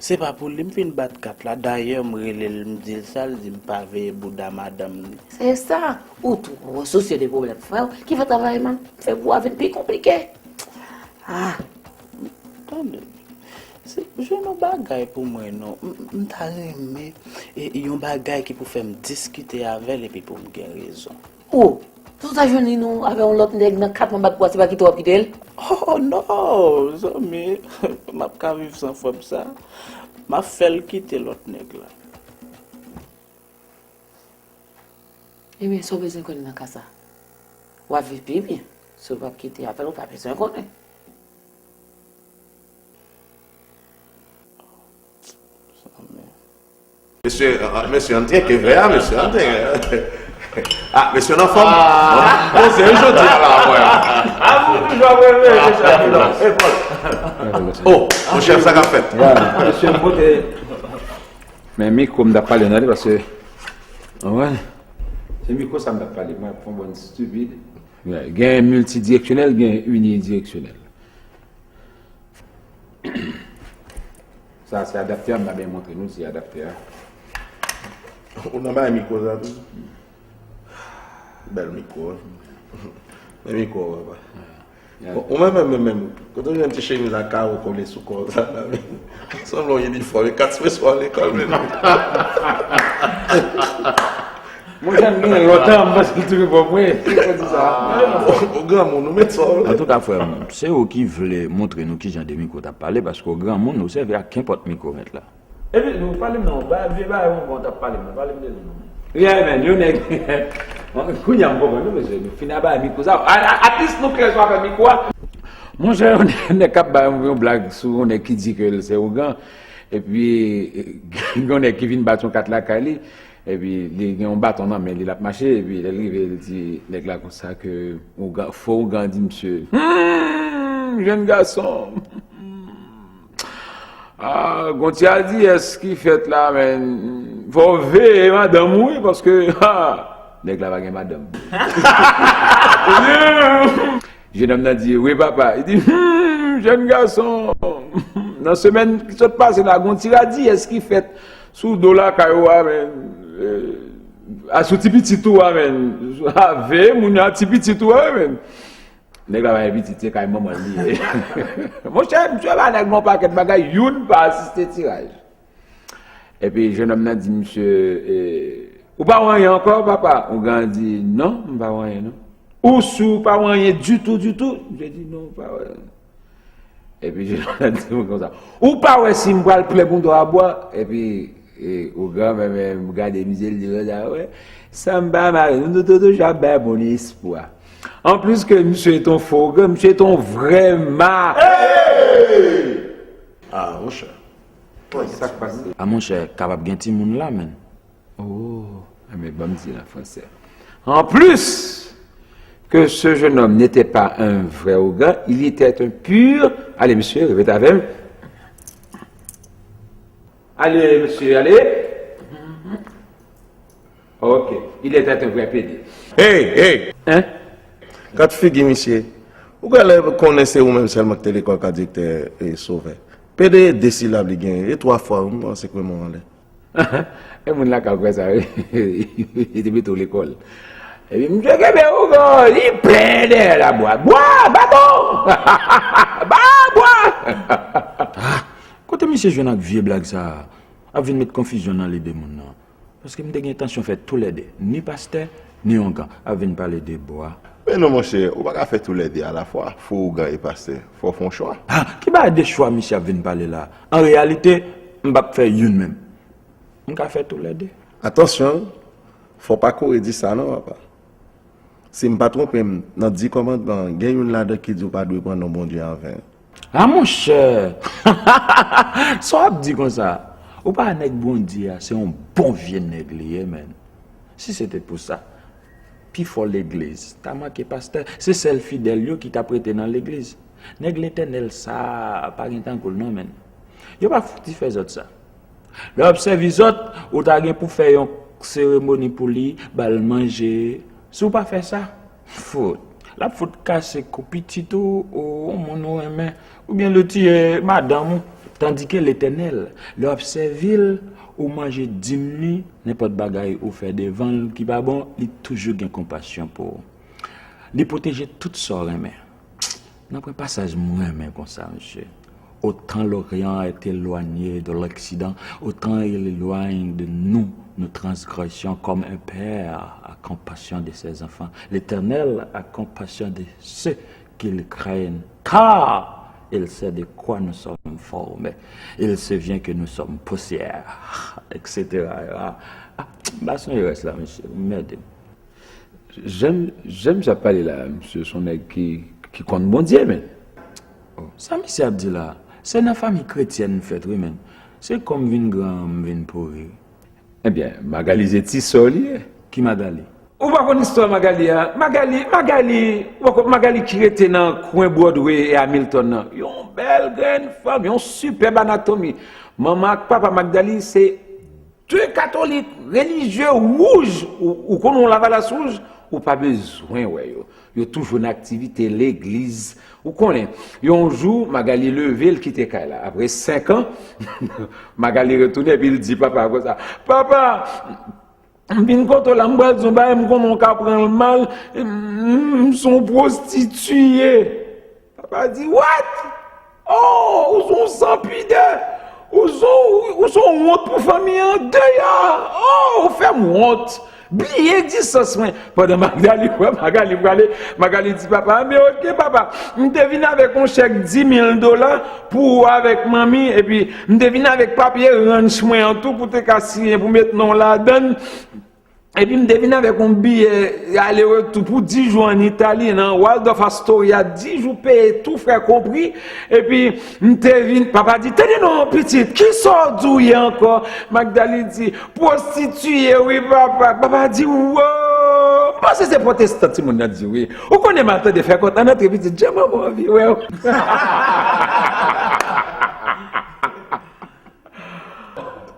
Se pa pou li m fin bat kat la. Dayè, m rele l, m di l sa, l di m pa veye bouda madanm li. Se sa. Ou twò sousye de pwoblèm frè w, ki fè travay m ap fè pou a vin pi konplike. Ah. Tande. Se, jwenn yon bagay pou mwen non. M, m ta renmen, e, yon bagay ki pou fè m diskite avè l epi pou m gen rezon. Oh, sa w ta jwenn li non, avè yon lòt nèg nan kat manbat pou a, se pa kite w ap kite l? Oh, non, zanmi, m ap ka viv san frè m sa. M ap fè l kite lòt nèg la. Ebyen, sa w bezwen konnen nan ka sa? W ap viv pi byen. Si w p ap kite avè l, ou pa bezwen konnen. Mesye, ah, mesye, antre ke vre a, mesye, antre. Ah, mesye, nan fòm. Ah. Bon, poze, jodi a la, wè. Ah, vous toujours rêver, mesye. Oh, monchè, sa k ap fèt? Mesye, pote. Men mikwo m t ap pale nan li, paske, w konprann? Se mikwo sa m t ap pale, mwen ap fè yon bann stupid. Gen miltidireksyonèl, gen inidiyeksyonèl. Sa se adaptè a, m pa byen montre nou, se adaptè a. Ou nan bay mikwo sa tou? Bèl mikwo, wi. Men mikwo, papa. Bon, ou menm, menm, menm, menm, kote w jwenn ti chemiz a kawo kole sou kò w sa la, menm? Sanble yon inifòm, e kat semès w al lekòl, menm. Monchè, m gen lontan, m panse l tou bon, wi. Ou granmoun, ou met sa w vle. Antouka, frè m, se ou ki vle montre nou kijan de mikwo t ap pale, paske w granmoun, ou sèvi ak kenpòt mikwo mèt la. Epi, nou pale m non, ba, vye bagay ougan w t ap pale m nan, pale m de li non. Yeah, man, yon nèg, kounye a m konprann nou, mesye, nou fin aba mikwo sa. A, a, at least nou klè sou afè mikwo a. Monchè, yon nèg k ap bay yon, yon blag sou yon nèg ki di ke l se ougan, epi, yon nèg ki vin bat yon kat lakay li, epi li gen yon baton nan men li, l ap mache, epi lè l rive, l di nèg la konsa ke ougan, fo ougan di misye, hmm, jèn gason. Ah, gon ti adiyès ki fèt la, men. Fò w veye madanm ou, wi, paske, ha, nèg la pa gen madanm. Jenòm nan di, wi, papa. Li di, hmm, jèn gason, nan semèn ki sot pase la, gon ti radiyès ki fèt sou do lakay ou a, men. Eh, a sou ti pitit ou a, men. Ah, veye moun yo a ti pitit ou a, men. Nèg la pa gen pitit, se kay manman l li ye. Monchè, misye la nèg gon pakèt bagay, youn pa asiste tiraj. Epi jennonm nan di misye, eh, ou pa wè anyen ankò, papa? Ougan di, non, m pa wè anyen, non. Ou si w pa wè anyen ditou, ditou? Misye di, non, m pa wè anyen. Epi Jonathan di mwen konsa, ou pa wè si m pral plen pou dwa bwa? Epi e, ougan menm, menm gade misye, l di konsa, wè, sa m pa mare, nou tou toujou ap bay moun espwa. Anplis ke misye te yon fo ougan, misye te yon vrè ma. Ah, monchè. Sa k pase? A monchè, kapab gen timoun la, menn. Oh, enben, ban m di l an fransè. En plus que ce jeune homme n'était pas un vrai ougan, il était un pur. Allez, monsieur, répétez avec moi. Allez, monsieur, allez. Ok, il était un vrai pédé. Hey, hey! Hein? Kat figi misye. Ou genlè konnen se ou menm sèlman ki te lekòl ka direktè e Sovè. Pede e de silab li genyen, e twa fwa, m panse ke mwen anlè. E moun la ka kwè sa, wi. Li te mete w lekòl. Epi misye kenbe ougan, li plen dèyè labwa. Bwa, babon! Ba bwa! Ah, kote misye jwenn ak vye blag sa a? Ap vin met konfizyon nan lide moun nan. Paske m te gen entansyon fè toulède, ni pastè, ni ougan, ap vin pale de bwa. Men non, monchè, ou pa ka fè toulède alafwa, fo ougan e pastè. Fò w fè yon chwa. Ah, ki bagay de chwa misye ap vin pale la? An reyalite, m p ap fè youn menm. M ka fè toulède. Atansyon, fò w pa kouri di sa non, papa. Si m pa twonpe m, nan di kòmandman an, gen youn ladan ki di w pa dwe pran non Bondye an ven. Ah, monchè! Sa w ap di konsa? Ou pa wè nèg Bondye a, se yon bon vye nèg li ye, menn. Si se te pou sa, pifò legliz ta manke pastè, se sèl fidèl yo ki t ap rete nan legliz. Nèg Letènèl sa a pa gen tankou l non, menn. Yo pa fouti fè zòt sa. Lè w ap sèvi zòt, ou ta gen pou fè yon seremoni pou li, ba l manje. Si w pa fè sa, fout, l ap fout kase kou pitit ou, ou yon moun ou renmen, oubyen l tiye madanm ou. Tandike Letènèl, lè w ap sèvi l, ou manje dim li, nenpòt bagay ou fè devan l ki pa bon, li toujou gen konpasyon pou ou. Li pwoteje tout sa w renmen. Nan pwen pasaj m renmen konsa, mesye. Autant l'Orient est éloigné de l'Occident, autant il éloigne de nous nos transgressions, comme un père a compassion de ses enfants. L'Éternel a compassion de ceux qui le craignent, car il sait de quoi nous sommes formés. Il se vient que nous sommes poussière, et cetera. Ah, m pa sonje rès la, mesye. Mède. Jan, jan misye ap pale la, misye se yon nèg ki, ki konn Bondye, men. Oh, sa misye ap di la, se nan fanmi kretyèn m fèt, wi, men. Se kòm m vin gran, m vin pouri. Ebyen, Magali se ti sè w li ye. Ki Magali? Ou pa konn istwa Magali a? Magali, Magali, ou pa konn Magali ki rete nan kwen Broadway e Hamilton nan? Yon bèl grenn fanm, yon sipèb anatomi. Manman ak papa Magdali se de katolik, relijye, wouj, ou, ou konn yon lavalas wouj, ou pa bezwen wè yo. Yo toujou nan aktivite legliz. Ou konnen, yon jou, Magali leve, l kite kay la. Apre senk an, Magali retounen, epi l di papa a konsa, papa, m vin kote w la, m pral di w yon bagay, m konnen w ka pran l mal, m, m se yon pwostitiye. Papa di, what? Oh, ou se yon sanpidè. Ou se yon, ou se yon wont pou fanmi an. Deyò. Oh, ou fè m wont. Bliye egzistans mwen. Pandan Magali wè Magali prale, Magali di papa, men oke, papa, m te vin avèk yon chèk dis mil dola pou ou avèk manmi, epi m te vin avèk papye ranch mwen an tou pou te ka siyen, pou met non w ladan l. Epi m te vin avèk yon biyè ale retou pou dis jou ann Itali, nan Waldorf Astoria, dis jou peye tou frè konpri. Epi m te vin, papa di, tande non, pitit, kisa w di w ye ankò? Magdali di, pwostitiye, wi, papa. Papa di, wo! M panse se pwotestan timoun nan di, wi. Ou konnen m ap tande fè kont, ann antre, pitit, jan manman anvi wè w.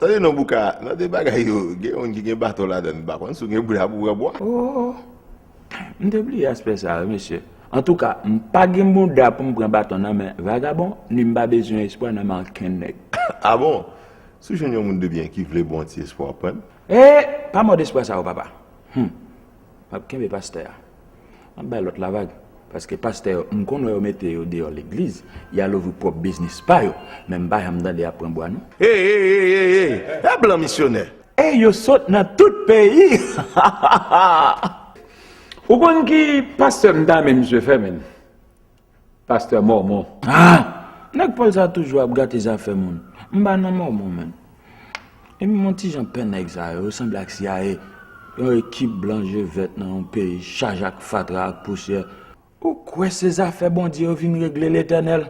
Tande non, Bouka, nan de bagay yo, gen youn ki gen baton ladan l, m pa konn si w gen bouda pou pran bwa. Oh, m te bliye aspè sa a, wi, mesye. Antouka, m pa gen bouda pou m pran baton nan men vagabon, ni m pa bezwen espwa nan men ankenn nèg. Ah bon? Si w jwenn yon moun de byen ki vle bon ti espwa w pran l. E, pa mòd espwa sa yo, papa. Hum. M ap kenbe pastè a. M ap bay lòt la vag. Paske pastè yo, m konn wè yo mete yo deyò legliz, y al ouvri pwòp biznis pa yo. Men m pa janm tande y ap pran bwa, non. Ey, ey, ey, ey, ey! E blan misyonè! Ey, yo sot nan tout peyi! Ou konn ki pastè m ta renmen misye fè, menn? Pastè Mòmon. Ah! Nèg Pòl sa toujou ap gate zafè moun. M pa nan mòmon, menm. Epi m yon ti jan pè nèg sa yo, yo sanble ak C I A. Yon ekip blan je vèt nan yon peyi chaje ak fatra ak pousyè. Ou kwè se zafè Bondye yo vin regle, Letènèl?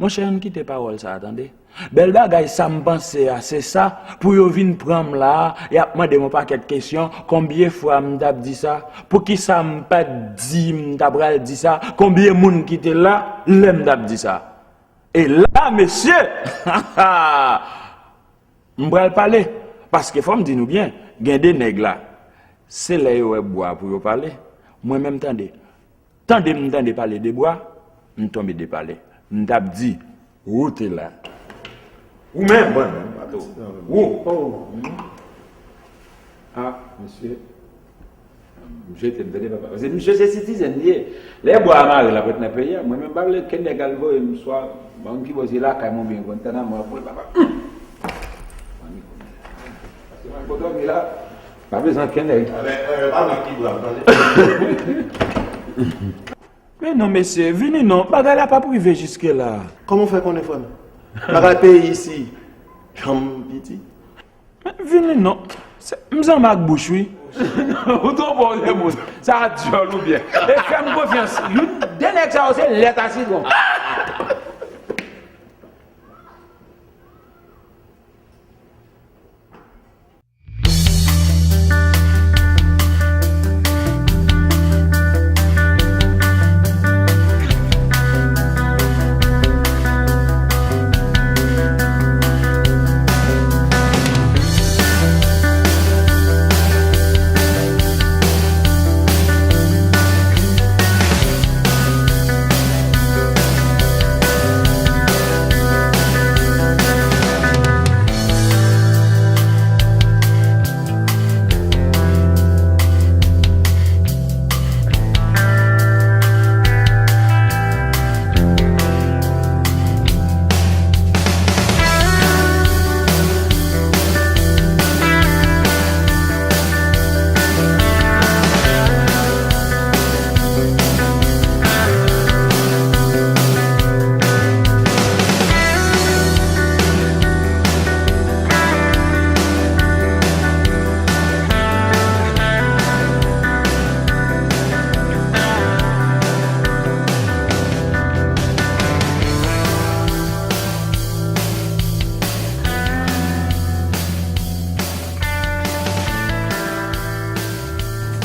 Monchè, ann kite pawòl sa a, tande. Bèl bagay, sa m panse a, se sa, pou yo vin pran m la a, y ap mande m yon pakèt kesyon, konbyen fwa m t ap di sa, poukisa m pa t di m ta pral di sa, konbyen moun ki te la lè m t ap di sa. E la, mesye, m pral pale, paske fò m di nou byen, gen de nèg la, se lè yo wè bwa pou yo pale. Mwen menm, tande, tande m tande pale de bwa, m tonbe de pale. M t ap di, ou te la. Ou menm, mwen menm, bato. Ou. Oh. Ah, mesye. M jete m, tande papa. Paske misye se citizen li ye. Lè bwa a mare l ap ret nan peyi a, mwen menm m pa vle kenn nèg al voye m swa ban m ki bò se lakay mwen oubyen Guantanamo ap voye papa. Paske mwen kote m ye la, pa bezwen kenn nèg. Men non, mesye, vini non, bagay la p ap rive jiske la. Kòman w fè konnen, frè m? Bagay peyi isi, janm piti. Men vini non. Se, m zanmi ak bouch, wi. Ou twò bon, se moun. Sa a dyòl ou byen. E fè m konfyans. Youn, de nèg sa yo, se lèt a sitwon.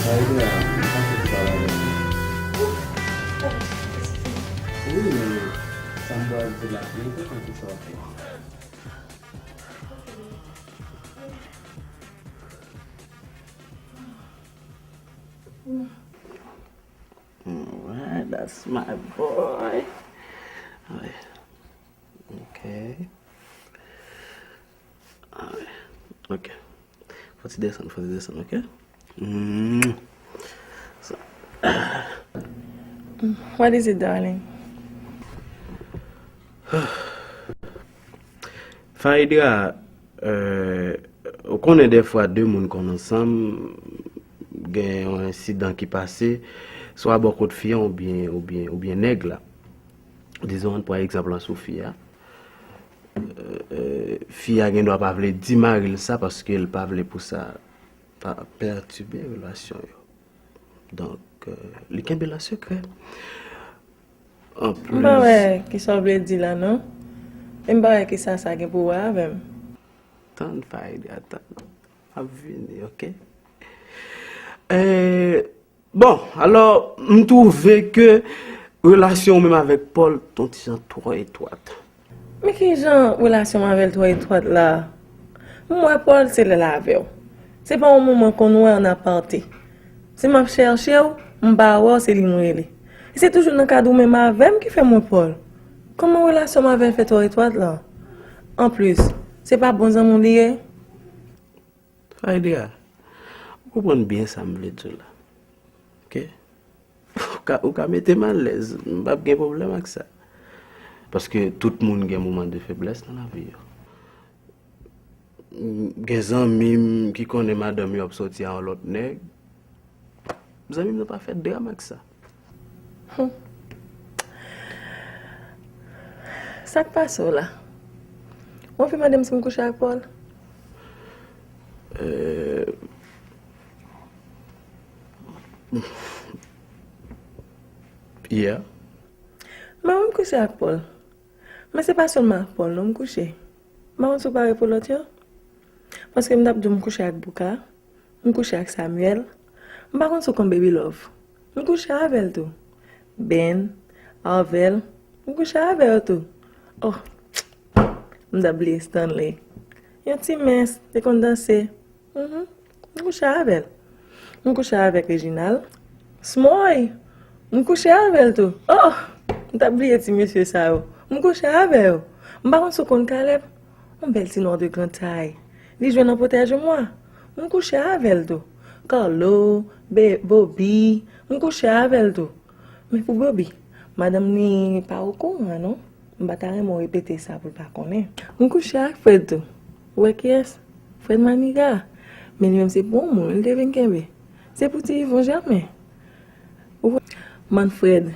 Sa vle di la, m panse se pa la menm. Wi, men sa m pral di la, m te panse sa w ap fè. Alright, that's my boy. Alright. Ok. Alright. Ok. Fò ti desann, fò ti desann, ok? Mm. So, What is it, darling? Faïdra, euh, ou konnen dèfwa de moun konn ansanm, gen yon ensidan ki pase, swa bò kot fi an oubyen, oubyen, oubyen nèg la. Dizon, ann pran egzanp lan sou fi a. Euh, euh, fi a gen dwa pa vle di mari l sa paske l pa vle pou sa pa pètibe relasyon yo. Donk, euh, li kenbe l an sekrè. M pa wè kisa w vle di la non. E m pa wè kisa sa gen pou wè avè m. Tann Faïdra, tann. M ap vini, ok? Euh, bon, alò, m twouve ke relasyon w menm avèk Paul t on ti jan twò etwat. Men kijan relasyon m avè l twò etwat la? M wè Paul se lè l avè w. Se pa yon moun mwen konn wè an aparte. Si m ap chèche w, m pa wè w, se li m rele. E se toujou nan kad ou menm avè m ki fè m wè Paul. Kòman relasyon m avè l fè twò etwat la? Anplis, se pa bon zanmi w li ye? Faïdra, ou konprann byen sa m vle di w la. Ok? Ou ka, ou ka mete m alèz, m p ap gen pwoblèm ak sa. Paske tout moun gen moman de feblès nan lavi yo. Gen zanmi m ki konnen madanm yo ap sòti a yon lòt nèg. Zanmi m nan pa fè dram ak sa. Humm. Sa k pase w la? Ou anvi mande m si m kouche ak Paul? Euh, yeah. Mwen, m kouche ak Paul. Men se pa sèlman ak Paul non m kouche. M pa konn si w pare pou lòt yo. Paske m t ap di w m kouche ak Bouka, m kouche ak Samuel. M pa konn si w konn Baby Love. M kouche avè l tou. Ben, Arvel, m kouche avè yo tou. Oh, m t ap bliye Stanley. Yon ti mens, te konn danse. Mhm. M kouche avè l. M kouche avèk Reginald. Smoy! M kouche avè l tou. Oh! M t ap bliye ti mesye sa yo. M kouche avè yo. M pa konn si w konn Caleb. Yon bèl ti nwa de gran tay. Li jwe nan Protège-moi. M kouche avè l tou. Carlo, Be- Bobby, m kouche avè l tou. Men pou Bobby, madanm li pa okouran non. M pa ta renmen w repete sa pou l pa konnen. M kouche ak Fred tou. Ou wè kiyès? Fred Maniga. Men li menm se pou yon moun li te vin kenbe. Se pou ti Yvon Germain. Ou wè? Manfred.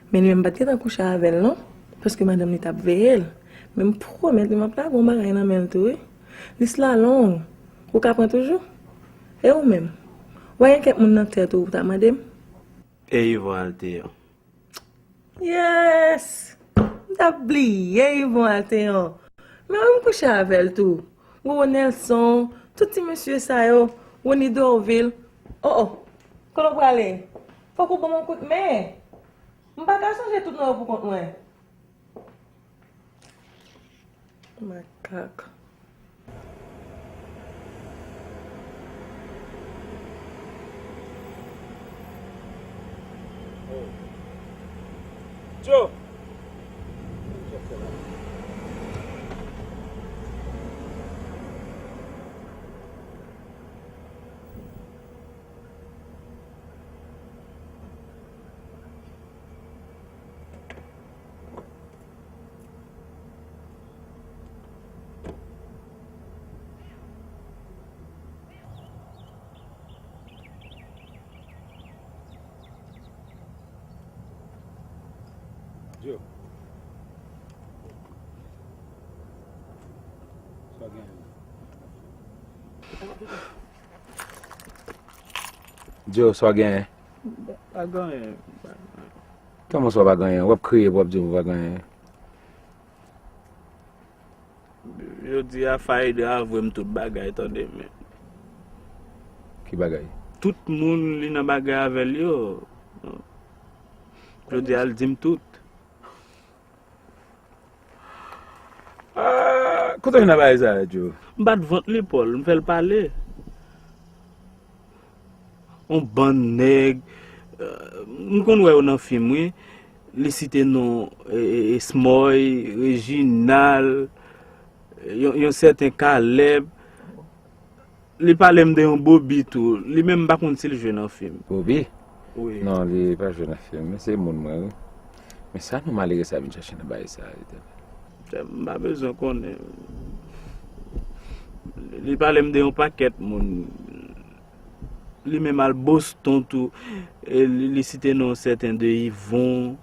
Men li menm m pa t gentan kouche avè l non. Paske madanm li t ap veye l. Men m pwomèt li m ap lage yon bagay nan men l tou wi. Lis la long. Ou ka pran toujou? E ou menm? Ou pa gen kèk moun nan tèt ou ou ta mande m? E Yvon Alteyon. Yes! M t ap bliye Yvon Alteyon. Men wi m kouche avè l tou. Wowo Nelson, tout ti mesye sa yo, Rony Dorvil. Oh oh, kote w prale? Fòk ou ban m yon kout men. M pa ka sonje tout non yo pou kont mwen. Makak. Djo! Djo. Sa w genyen? Djo, sa w genyen? Pa genyen. Kòman sa w pa genyen? W ap kriye pou w ap di m w pa genyen. Jodi a Faïda avwe m tout bagay tande men. Ki bagay? Tout moun li nan bagay avè l yo. Jodi a l di m tout. Ah, kote w jwenn bagay sa yo, Djo? M bat vant li, Paul, m fè l pale. On bann nèg, euh, m konn wè yo nan fim, wi. Li site non, e, e, e, Smoy, Reginald, yon, yon sèten Caleb. Li pale m de yon Bobby tou. Li menm m pa konn si l jwe nan fim. Bobby? Wi. Non, li pa jwe nan fim. Men se moun mwen, wi. Men sa nou malere sa vin chache nan bagay sa, Etènèl. M pa bezwen konnen. Li pale m de yon pakèt moun. Li menm al Boston tou. E li, li site non sèten de Yvon,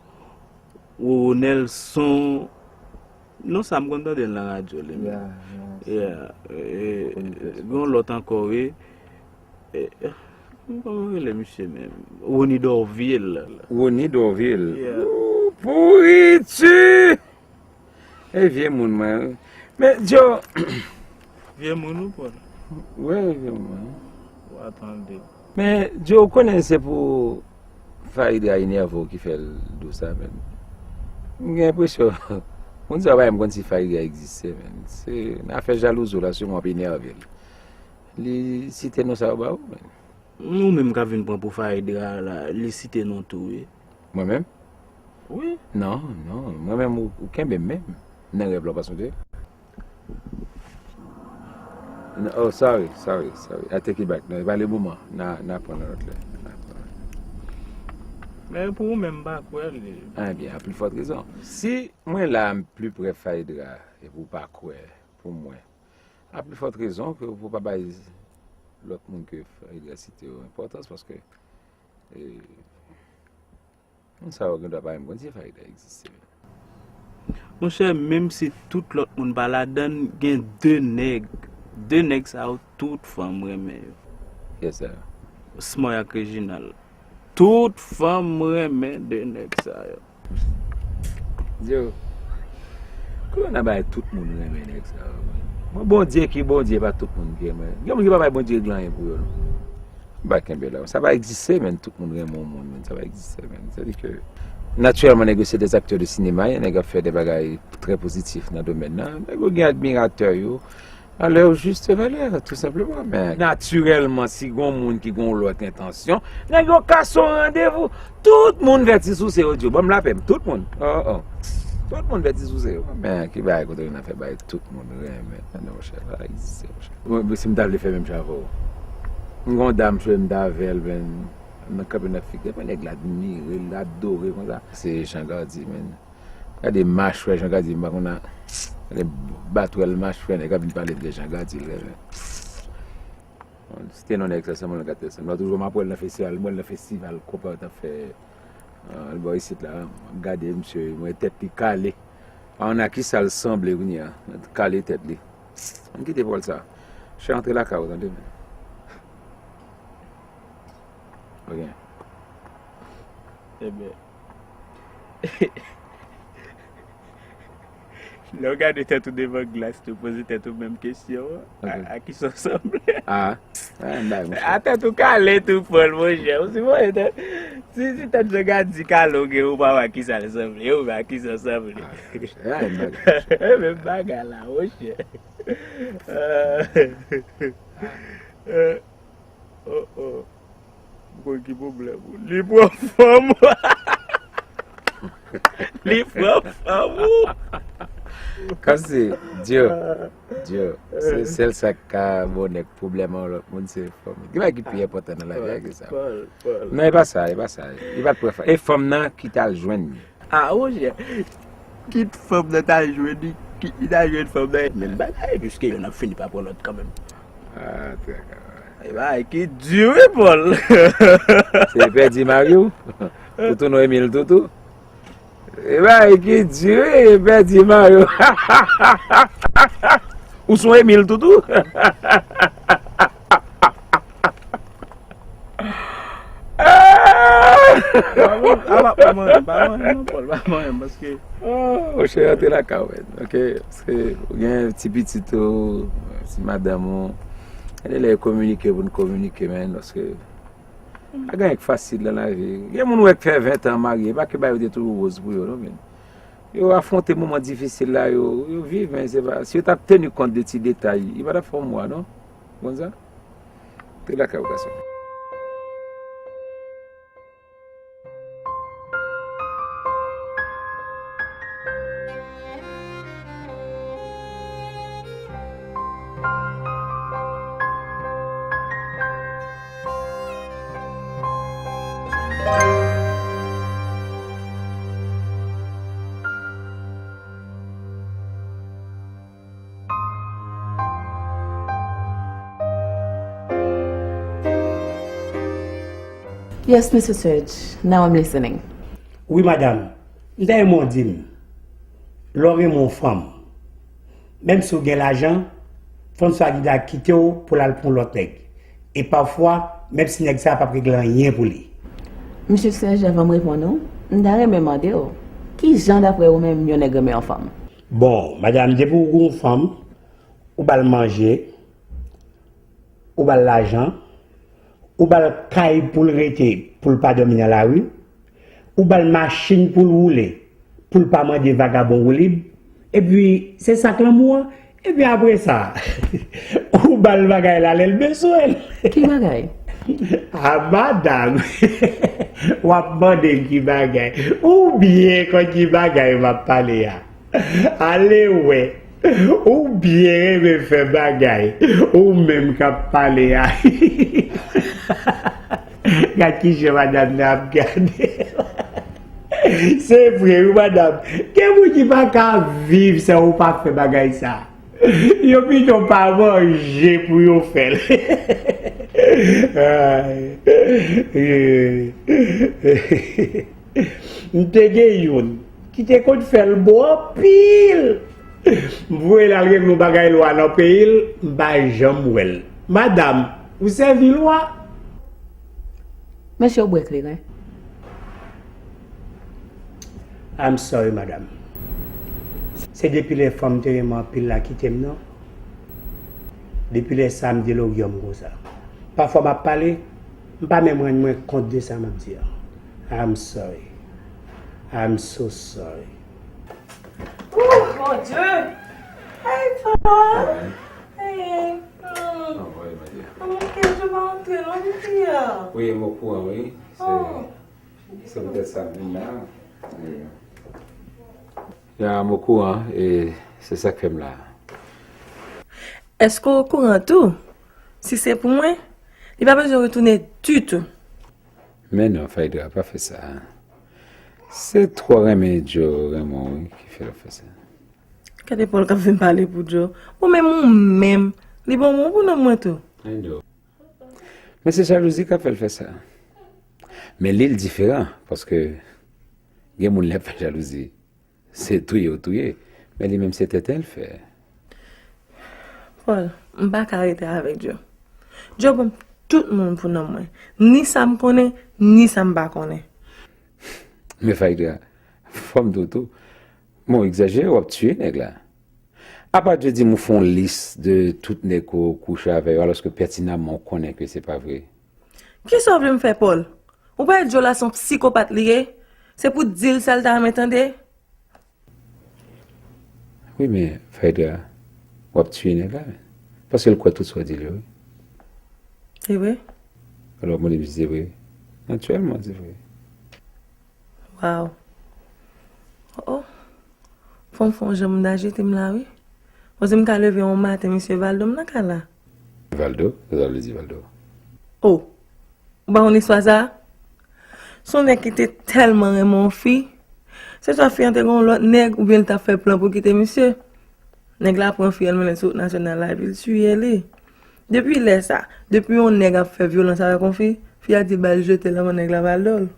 Roro Nelson. Non sa m konn tande l nan radyo li menm. Yeah, yeah, yeah. E, gen yon lòt ankò, wi. E, e, kòman yo rele misye menm? Rony Dorvil. Rony Dorvil. Yeah. Ou pouri tu! E vye moun mwen, wi. Men, Djo. Vye moun ou, Paul? Wi, vye moun mwen. Ou a tande. Men, Djo, ou konnen se pou Faïda enève w ki fè l di w sa, men. M gen enpresyon, moun sa yo pa menm konn si Faïda egziste, men. Se nan afè jalouzi w la, sèlman w ap enève l. Li site non sa yo ba ou, men. Ou menm k ap vin pran pou Faïda la, li site non tou, wi. Mwen menm? Wi. Non, non, mwen menm ou, ou kenbe m menm. Nan rèv la, w pa sonje? N-, oh, sorry, sorry, sorry. I take it back. Non, e pa le moman. N a, n a pran nan lòt lè. N a pran. Men pou ou menm, m pa kwè li. Ah, byen, a pli fòt rezon. Si mwen la, m pli pre Faïda, epi w pa kwè pou mwen, a pli fòt rezon ke pou w pa bay lòt moun ke Faïda site yo enpòtans, paske, e, moun sa yo gendwa pa menm konn si Faïda egziste. Monchè, menm si tout lòt moun pa ladann, gen de nèg. De nèg sa yo, tout fanm renmen yo. Yes, sir. Smoy ak Reginald. Tout fanm renmen de nèg sa yo. Yo, korona bay tout moun renmen nèg sa yo. Mwen, Bondye ki Bondye, pa tout moun ki renmen. Gen moun ki pa bay Bondye regle anyen pou yo, non. M pa kenbe la. Sa pa egziste, men tout moun renmen yon moun, men sa pa egziste, men. Sètadi ke, natirèlman, nèg yo se des acteurs de cinéma, nèg ap fè de bagay trè pozitif nan domèn nan. Nèg yo gen admiratè yo, à leur juste valeur, tou senpleman. Men natirèlman, si gon moun ki gon lòt entansyon, nèg yo kase yon randevou. Tout moun fè ti souse yo di yo, "Ban m lapè m." Tout moun. Oh, oh. Tout moun fè ti souse yo. Men ki bagay kote yo nan fè bagay tout moun renmen. Men non, monchè, pa egziste, monchè. Mwen, si m ta vle fè menm jan avè w. M gon dam, m ta avè l, men, nan kanpe nan figi. Epi nèg la admire, l adore konsa. Se Jean Gardy, men. Gade machwè Jean Gardy, m pa konn a, gade batwèl machwè nèg ap vin pale m de Jean Gardy, l renmen. Bon, si te non nèg sa, se mwen l gate, se mwen toujou m ap wè l nan festival, m wè l nan festival konpa yo t ap fè, euh, bò isit la, m ap gade misye, m wè tèt li kale. Pa konn a kisa l sanble kounye a, kale tèt li. Ann kite pòl sa. Chè, antre lakay ou, tande, men. Ok. Ebyen. Lè w gade tèt ou devan glas, tou poze tèt ou menm kesyon an, a, a kisa w sanble? Ah, ah, m bay, monchè. A tèt ou kale tou, Paul, monchè. Ou sipoze tèt, si, si tèt Jean Gardy kale w gen, ou pa wè a kisa l sanble, ou wè a kisa w sanble. Ah, monchè, ah, m bay, monchè. Menm bagay la, monchè. Euh, euh, Oh, oh. M konn ki pwoblèm ou. Li pran fanm ou. Li pran fanm ou. Kòmsi, Dyo, Dyo, se sèl sa k ka bon nèg pwoblèm an lòt moun, se fanm. Gen bagay ki pi enpòtan nan lavi a ke sa. Paul, Paul. Non, e pa sa, e pa sa. Li pa t pran fanm. E fanm nan ki t al jwenn li. Ah, monchè. Kit fanm nan ta jwenn li, kit li ta jwenn fanm nan, menm bagay, piske yonn ap fini pa pran lòt kanmenm. Ah, trè ka. E bagay ki di wi, Paul. Se pèdi mari w? Toutou non Emile Toutou? E bagay ki di wi, pèdi mari w. Ou son Emile Toutou? Ah! Pa manyen, pa manyen, pa manyen, non, Paul, pa manyen, paske Oh, monchè, antre lakay ou, men. Ok, paske ou gen ti pitit ou, ti madanm ou. Gen de lè kominike pou n kominike, men, paske pa gen anyen k fasil nan lavi. Gen moun ou wè k fè ven tan marye, pa ke bagay yo te toujou woz pou yo, non, men. Yo afwonte moman difisil la, yo, yo viv, men se pa, si yo t ap teni kont de ti detay, yo pa t ap fè yon mwa, non. Konn sa? Te lakay ou, gason. Yes, Mister Serge. Now I'm listening. Wi, madanm. M ta renmen w di m, lè w renmen yon fanm, menm si w gen lajan, fanm sa a gentan kite w pou l al pran yon lòt nèg. E pafwa, menm si nèg sa a p ap regle anyen pou li. Mesye Serge, anvan m reponn ou, m ta renmen mande w, ki jan, daprè ou menm, yon nèg renmen yon fanm? Bon, madanm, depi w gen yon fanm, ou ba l manje, ou ba l lajan, ou ba l kay pou l rete, pou l pa dòmi nan lari, ou ba l machin pou l woule, pou l pa mande vagabon woulib, epi se sa k lanmou an, epi apre sa, ou ba l bagay la lè l bezwen l. Ki bagay? A, madanm, w ap mande m ki bagay. Ou byen konn ki bagay m ap pale a. Ale wè. Ou byen renmen fè bagay. Ou menm k ap pale a. Gad kijan madanm nan ap gade. Se vre, wi, madanm. Gen moun ki pa ka viv san ou pa fè bagay sa. Yo pito pa manje pou yo fè l. Ay. M te gen youn Ki te konn fè l bon anpil. M voye l al regle yon bagay lwa nan peyi l, m pa janm wè l. Madanm, ou sèvi lwa? Mesye, w bwè kleren? I'm sorry, madanm. Se depi lè fanm te renmen anpil la kite m nan. Depi lè sa, m deloryòm konsa. Pafwa m ap pale, m pa menm rann mwen kont de sa m ap di a. I'm sorry. I'm so sorry. Oh, mon Dieu! Hey, papa! Hey! Hmm. Anmwey, Maria. Anmwey, Kèjou pa antre non, pipi a. Wi, m okouran, wi. Se, se poutèt sa m vin la. Wi. Ya, m okouran, e se sa k fè m la. Èske w okouran tou? Si se pou mwen, li pa bezwen retounen ditou. Men non, Faidra, pa fè sa. Se twò renmen Djo renmen w wi ki fè l ap fè sa. Gade Paul k ap vin pale pou Djo. Ou menm, ou menm, li bon bon pou nanm mwen tou. I know. Men se jalouzi k ap fè l fè sa. Men li, l diferan, paske gen moun lè ap fè jalouzi. Se touye w touye. Men li menm se tenten l fè. Paul, m pa ka rete avèk Djo. Djo ban m tout moun pou nanm mwen. Ni sa m konnen, ni sa m pa konnen. Men Faidra, fò m di w tou, men w egzajere, w ap tiye nèg la. Apa Djo di m ou fè yon lis de tout nèg ke w kouche avè yo, alòske pètinamman w konnen ke se pa vre. Kisa w vle m fè, Paul? Ou pa wè Djo la se yon psikopat li ye? Se pou di l sa l ta renmen tande? Wi, men Faidra, w ap tiye nèg la, men. Paske l kwè tout sa w di l yo, wi. Se vre? Alò, mwen di m si se vre. Natirèlman, se vre. Waw. Oh, oh. Fò m fè yon jan m ajite m la, wi. Panse m ka leve yon maten, mesye Valdo, m nan kay la. Valdo? Sa sa vle di, Valdo? Oh. Ou pa konn istwa sa? Se yon nèg ki te tèlman renmen yon fi. Se swa fi an te gen yon lòt nèg oubyen l t ap fè plan pou kite misye. Nèg la pran fi an, l mennen l sou wout nasyonal la, epi l tiye li. Depi lè sa, depi yon nèg ap fè vyolans avèk yon fi, fi a di l ba l jete l anvan nèg la ba l do l.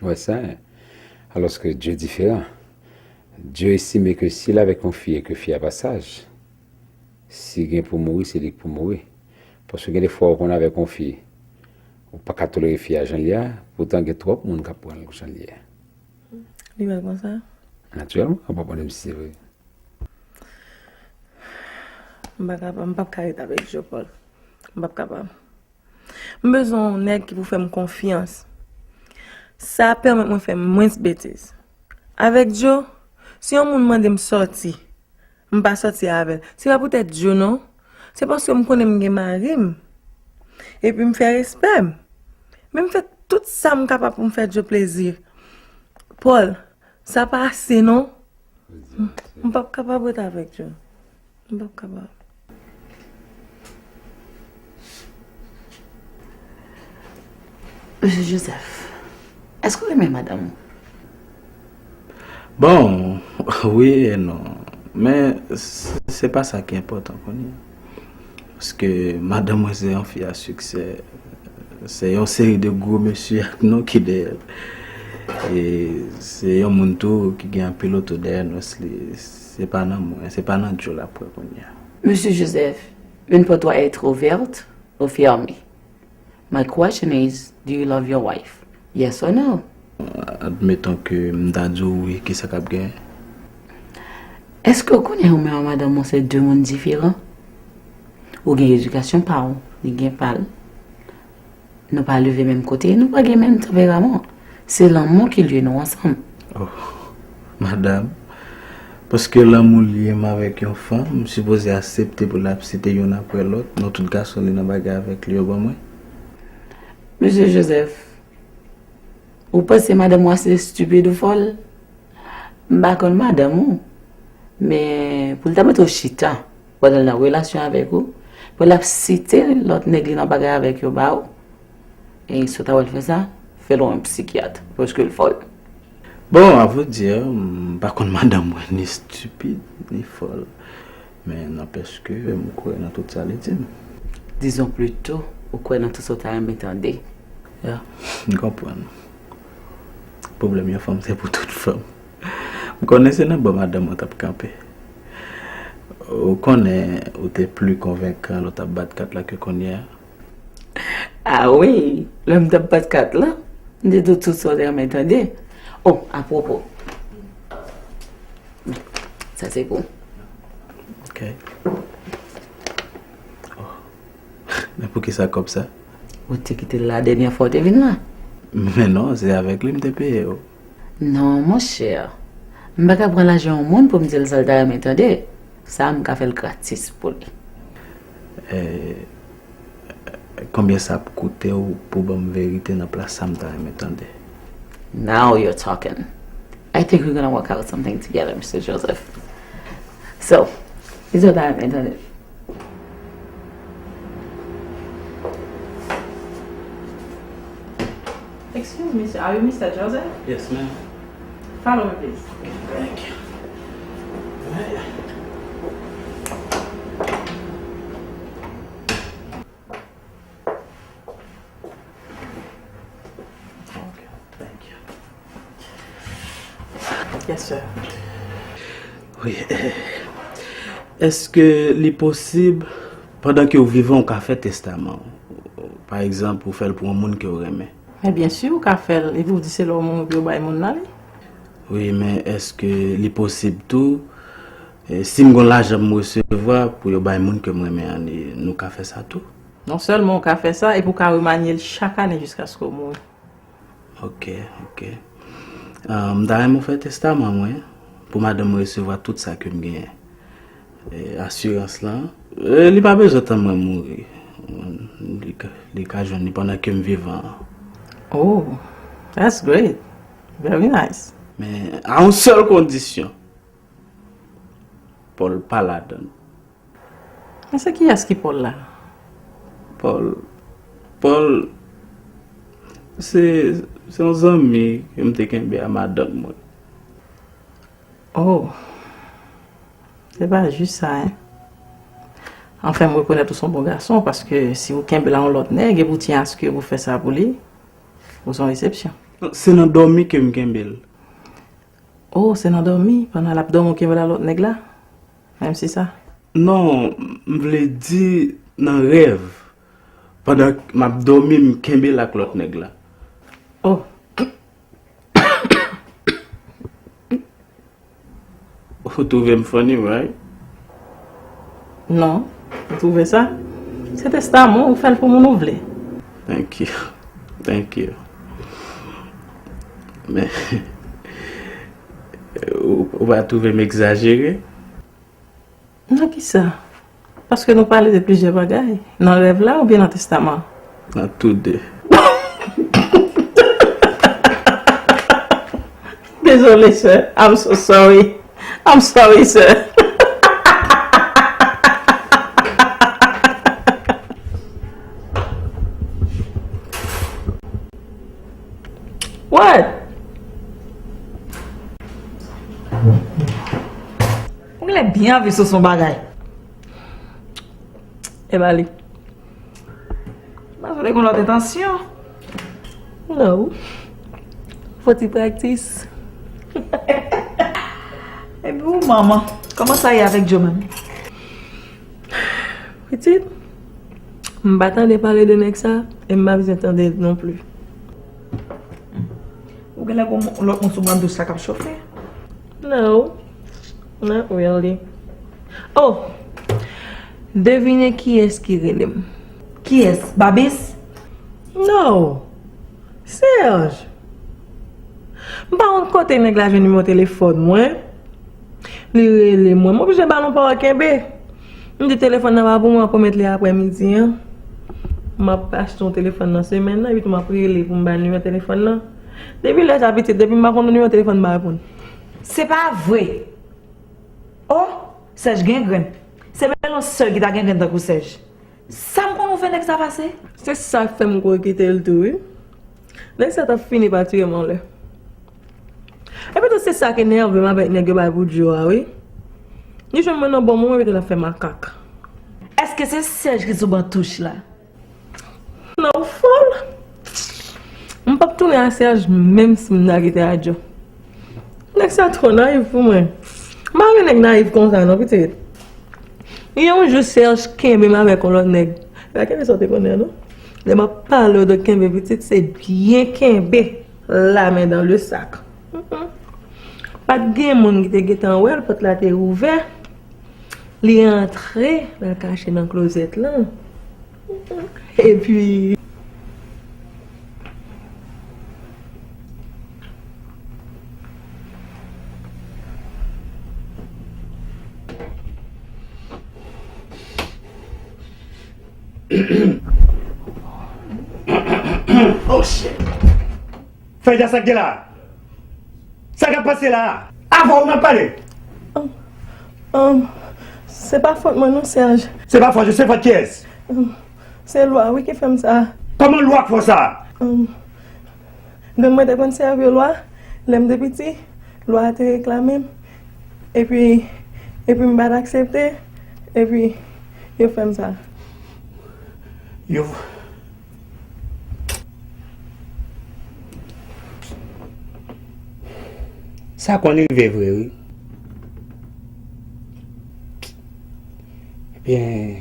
Ou wè sa, en? Alòske Dye diferan. Dye estime ke si l avèk yon fi e ke fi a pa saj, si gen pou mouri, se li k pou mouri. Paske gen de fwa ou konn avèk yon fi, ou pa ka tolere fi a jan l ye a, poutan gen twòp moun k ap pran l jan l ye a. Li bèl konsa? Natirèlman, ou pa konnen si se vre. M pa kapab, m p ap ka ret avèk Jean Paul. M p ap kapab. M bezwen yon nèg ki pou fè m konfyans. Sa ap pèmèt mwen fè mwens betiz. Avèk Joe, si yon moun mande m sòti, m pa sòti avè l. Se pa poutèt Joe non. Se paske m konnen m gen mari m. Epi m fè respè m. Men m fè tout sa m kapab pou m fè Joe plezi. Paul, sa pa ase non. M p ap kapab ret avèk Joe. M p ap kapab. Mesye Joseph, èske w renmen madanm ou? Bon, wi e non. Men, se pa sa ki enpòtan kounye a. Paske madanm mwen se yon fi a siksè. Se yon seri de gwo mesye ak non ki dèyè l. E se yon moun tou ki gen anpil oto dèyè nòs li. Se pa nan mwen, se pa nan Joe l ap kwè kounye a. Mesye Joseph, une porte doit être ouverte ou fermée. My question is, do you love your wife? Yes or no? Admettons que m ta di w wi, kisa k ap genyen? Èske w konnen ou menm ak madanm ou se de moun diferan? Ou gen edikasyon pa w, li gen pa l. Nou pa leve menm kote, nou pa gen menm tanperaman. Se lanmou ki lye nou ansanm. Oh, madanm, paske lanmou lye m avèk yon fanm, m sipoze aksepte pou l ap site youn apre lòt, nou tout gason li nan bagay avèk li yo ban mwen. Mesye Joseph, ou panse madanm ou a se estipid ou fòl? M pa konn madanm ou, men pou l ta mete w chita pandan l nan relasyon avèk ou, pou l ap site lòt nèg li nan bagay avèk yo ba ou, e si w ta wè l fè sa, fè l wè yon psikyat, paske l fòl. Bon, à vrai dire, m pa konn madanm mwen ni estipid, ni fòl. Men n'empêche que m kwè nan tout sa li di m. Disons plutôt, ou kwè nan tout sa w ta renmen tande. Ya, m konprann. Pwoblèm yon fanm se pou tout fanm. M konnen se nan bò madanm ou t ap kanpe. Ou konnen ou te pli konvenkan lè w t ap bat kat la ke kounye a. Ah wi, lè m t ap bat kat la, m te di w tout sa w te renmen tande. Oh, apwopo, sa se pou ou. Ok. Oh. Men poukisa kòb sa? Ou te kite l la dènyè fwa w te vin la. Men non, se avèk li m te peye w. Non, monchè. M pa ka pran lajan yon moun pou m di l sa l ta renmen tande. Sa a, m ka fè l gratis pou li. Eh, konbyen sa ap koute w pou ban m verite nan plas sa m ta renmen tande? Now you're talking. I think we're gonna work out something together, Mister Joseph. So, ki sa w ta renmen tande? Excuse me, sir. Are you Mister Joseph? Yes, ma'am. Follow me, please. Thank you. Ok, thank you. Yes, sir. Wi, eh, èske li posib, pandan ke w vivan, w ka fè testaman w? Pa egzanp, ou fè l pou yon moun ke w renmen. Men byen si, ou ka fè l, epi w di se lè w mouri pou yo bay moun nan li. Wi, men èske li posib tou, eh, si m gon lajan m resevwa pou yo bay moun ke m renmen an, li, nou ka fè sa tou? Non sèlman w ka fè sa, epi w ka remanye l chak ane jiskaske w mouri. Ok, ok. Ah, m ta renmen w fè testaman mwen, pou madanm mwen resevwa tout sa ke m genyen. E, asirans lan, e, li pa bezwen tann mwen mouri. Li ka, li ka jwenn li pandan ke m vivan. Oh, that's great. Very nice. Men, a yon sèl kondisyon. Paul pa ladan l. Men se kiyès ki Paul la? Paul, Paul, se, se yon zanmi ke m te kenbe a madanm mwen. Oh, se pa jis sa, en. Anfen, m rekonèt ou se yon bon gason, paske si ou kenbe l a yon lòt nèg, epi ou tyen aske pou fè sa pou li, ou se yon eksepsyon. Non, se nan dòmi ke m kenbe l. Oh, se nan dòmi, pandan l ap dòmi ou kenbe l a lòt nèg la? Menm si sa? Non, m vle di nan rèv. Pandan m ap dòmi, m kenbe l ak lòt nèg la. Oh. Ou twouve m funny, right? Non, ou twouve sa? Se testaman, ou fè l pou moun ou vle. Thank you. Thank you. Men, ou, ou pa twouve m egzajere? Nan kisa? Paske nou pale de plizyè bagay. Nan rèv la oubyen nan testaman? Nan tou de. Dezole, sir. I'm so sorry. I'm sorry, sir. What? Ou genlè byen anvi sou son bagay. E ba li. M pa vle gon lòt entansyon. No. Fò ti praktis. Epi ou manman, kòman sa ye avèk Joe menm? Pitit, m pa tande pale de nèg sa, e m pa bezwen tande l non pli. Ou genlè gon lòt moun sou bann dous la k ap chofe? No, not really. Oh! Devine kiyès ki rele m. Kiyès? Babis? No! Serge! M pa konn kote nèg la jwenn nimewo telefòn mwen. Li rele mwen. M oblije ba l yon pawòl kenbe. M di telefòn nan pa pou mwen, pwomèt li aprè midi an. M ap achte yon telefòn nan semèn nan, epi tou m ap rele pou m ba l nimewo telefòn nan. Depi lè sa pitit, depi m pa konn nimewo telefòn m pa reponn. Se pa vre! Oh! Serge gen grenn. Se bèl yon sèl ki ta gen grenn tankou Serge. Sa m konn ou fè nèg sa pase? Se sa k fè m kouri kite l tou, wi. Nèg sa t ap fini pa tiye m anlè. Epi tou se sa k enève m avèk nèg yo bay pou Joe a, wi. Li jwenn mwen nan bon moman, epi l ap fè makak. Èske se Serge ki sou ban touch la? Non, ou fòl. M p ap tounen a Serge menm si m ta kite a Joe. Nèg sa twò nayiv pou mwen. M pa renmen nèg nayiv konsa non, pitit. Yon jou Serge kenbe m avèk yon lòt nèg. Pa kenbe sa w te konnen an non. Lè m ap pale w de kenbe pitit, se byen kenbe, la men dan le sak. Mm-mm. Pa t gen moun ki te gentan wè l, pòt la te ouvè. Li antre, l al kache nan klozèt lan. Epi. Oh shit! Fayda, sa k gen la? Sa k ap pase la? Avè w m ap pale. Ahn, ahn, se pa fòt mwen non, Serge. Se pa fòt ou, se fòt kiyès? Ahn, se lwa wi ki fè m sa. Kòman lwa k fè w sa? Ahn, grann mwen te konn sèvi lwa lè m te piti, lwa a te reklame m, epi, epi m pa t aksepte, epi yo fè m sa. Yo Sa konn rive vre wi. Ebyen,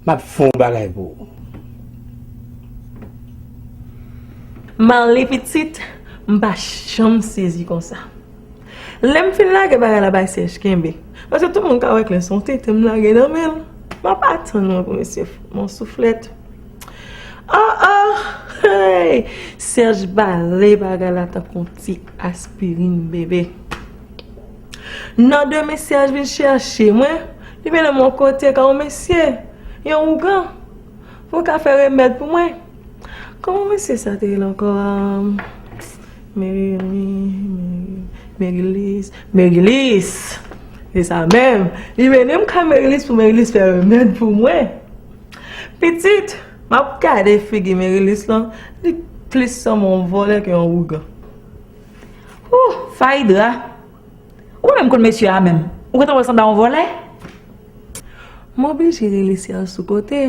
m ap fè yon bagay pou ou. Marly pitit, m pa janm sezi konsa. Lè m fin lage bagay la bay Serge kenbe. Paske tout moun ka wè klè se yon tenten m lage nan men l. M ap atann mwen pou mesye f-, yon souflèt. Oh oh! Hey! Serge bale bagay la tankou yon ti aspirin bebe. Nan demen Serge vin chèche mwen, li mennen m yon kote ka yon mesye, yon ougan, pou l ka fè remèd pou mwen. Kòman mesye sa te rele ankò a? Meri, Meri, Merilis, Merilis! Se sa menm! Li mennen m kay Merilis pou Merilis fè remèd pou mwen. Pitit, m ap gade figi Merilis lan, li plis sanble yon vòlè ke yon ougan. Ooh, Faidra! Ou pa menm konn mesye a menm. Ou gentan wè sanble a yon vòlè? M oblije rele Serge sou kote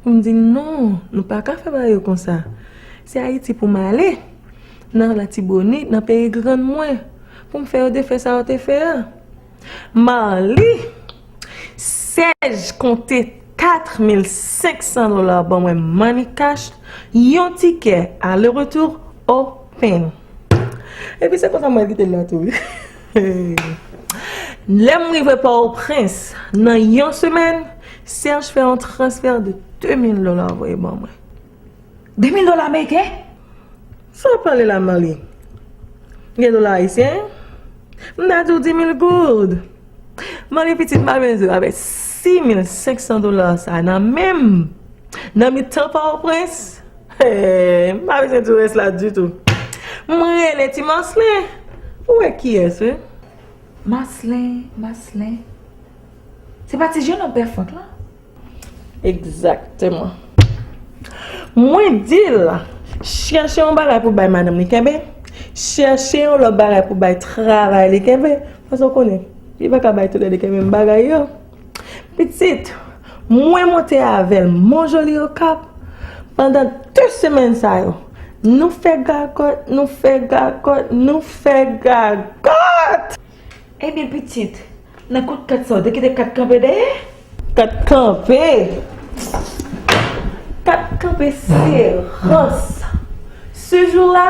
pou m di l non, nou pa ka fè bagay yo konsa. Se Ayiti pou m ale, nan Latibonit, nan peyi grann mwen, pou m fè yo defè sa yo te fè a. Marly, Serge konte kat mil senk san dola ban mwen money cash, yon tikè ale retou open. Epi se konsa mwen kite l la tou wi. Lè m rive Pòtoprens, nan yon semèn, Serge fè yon transfè de de mil dola voye ban mwen. De mil dola ameriken? Sa w ap pale la, Marly? Gen dola ayisyen? M ta di w di mil goud. Marly pitit, m pa bezwen avèk sis mil senk san dola sa nan men m. Nan mitan Pòtoprens, hey, m pa bezwen di w rès la ditou. M rele ti Marcelin. Ou wè kiyès, wi? Marcelin, Marcelin. Se pa ti jenòm pè fòk lan? Egzakteman. Mwen di l, chèche yon bagay pou bay madanm li kenbe, chèche yon lòt bagay pou bay travay li kenbe, paske w konnen, li pa ka bay toulède kenbe menm bagay yo. Pitit, mwen monte avè l Mont Joli Okap pandan de semèn sa yo. Nou fè gagòt, nou fè gagòt, nou fè gagòt! Ebyen pitit, nan kout kat sa w te kite kat kanpe dèyè? Kat kanpe! Kat kanpe se rans! Se jou la,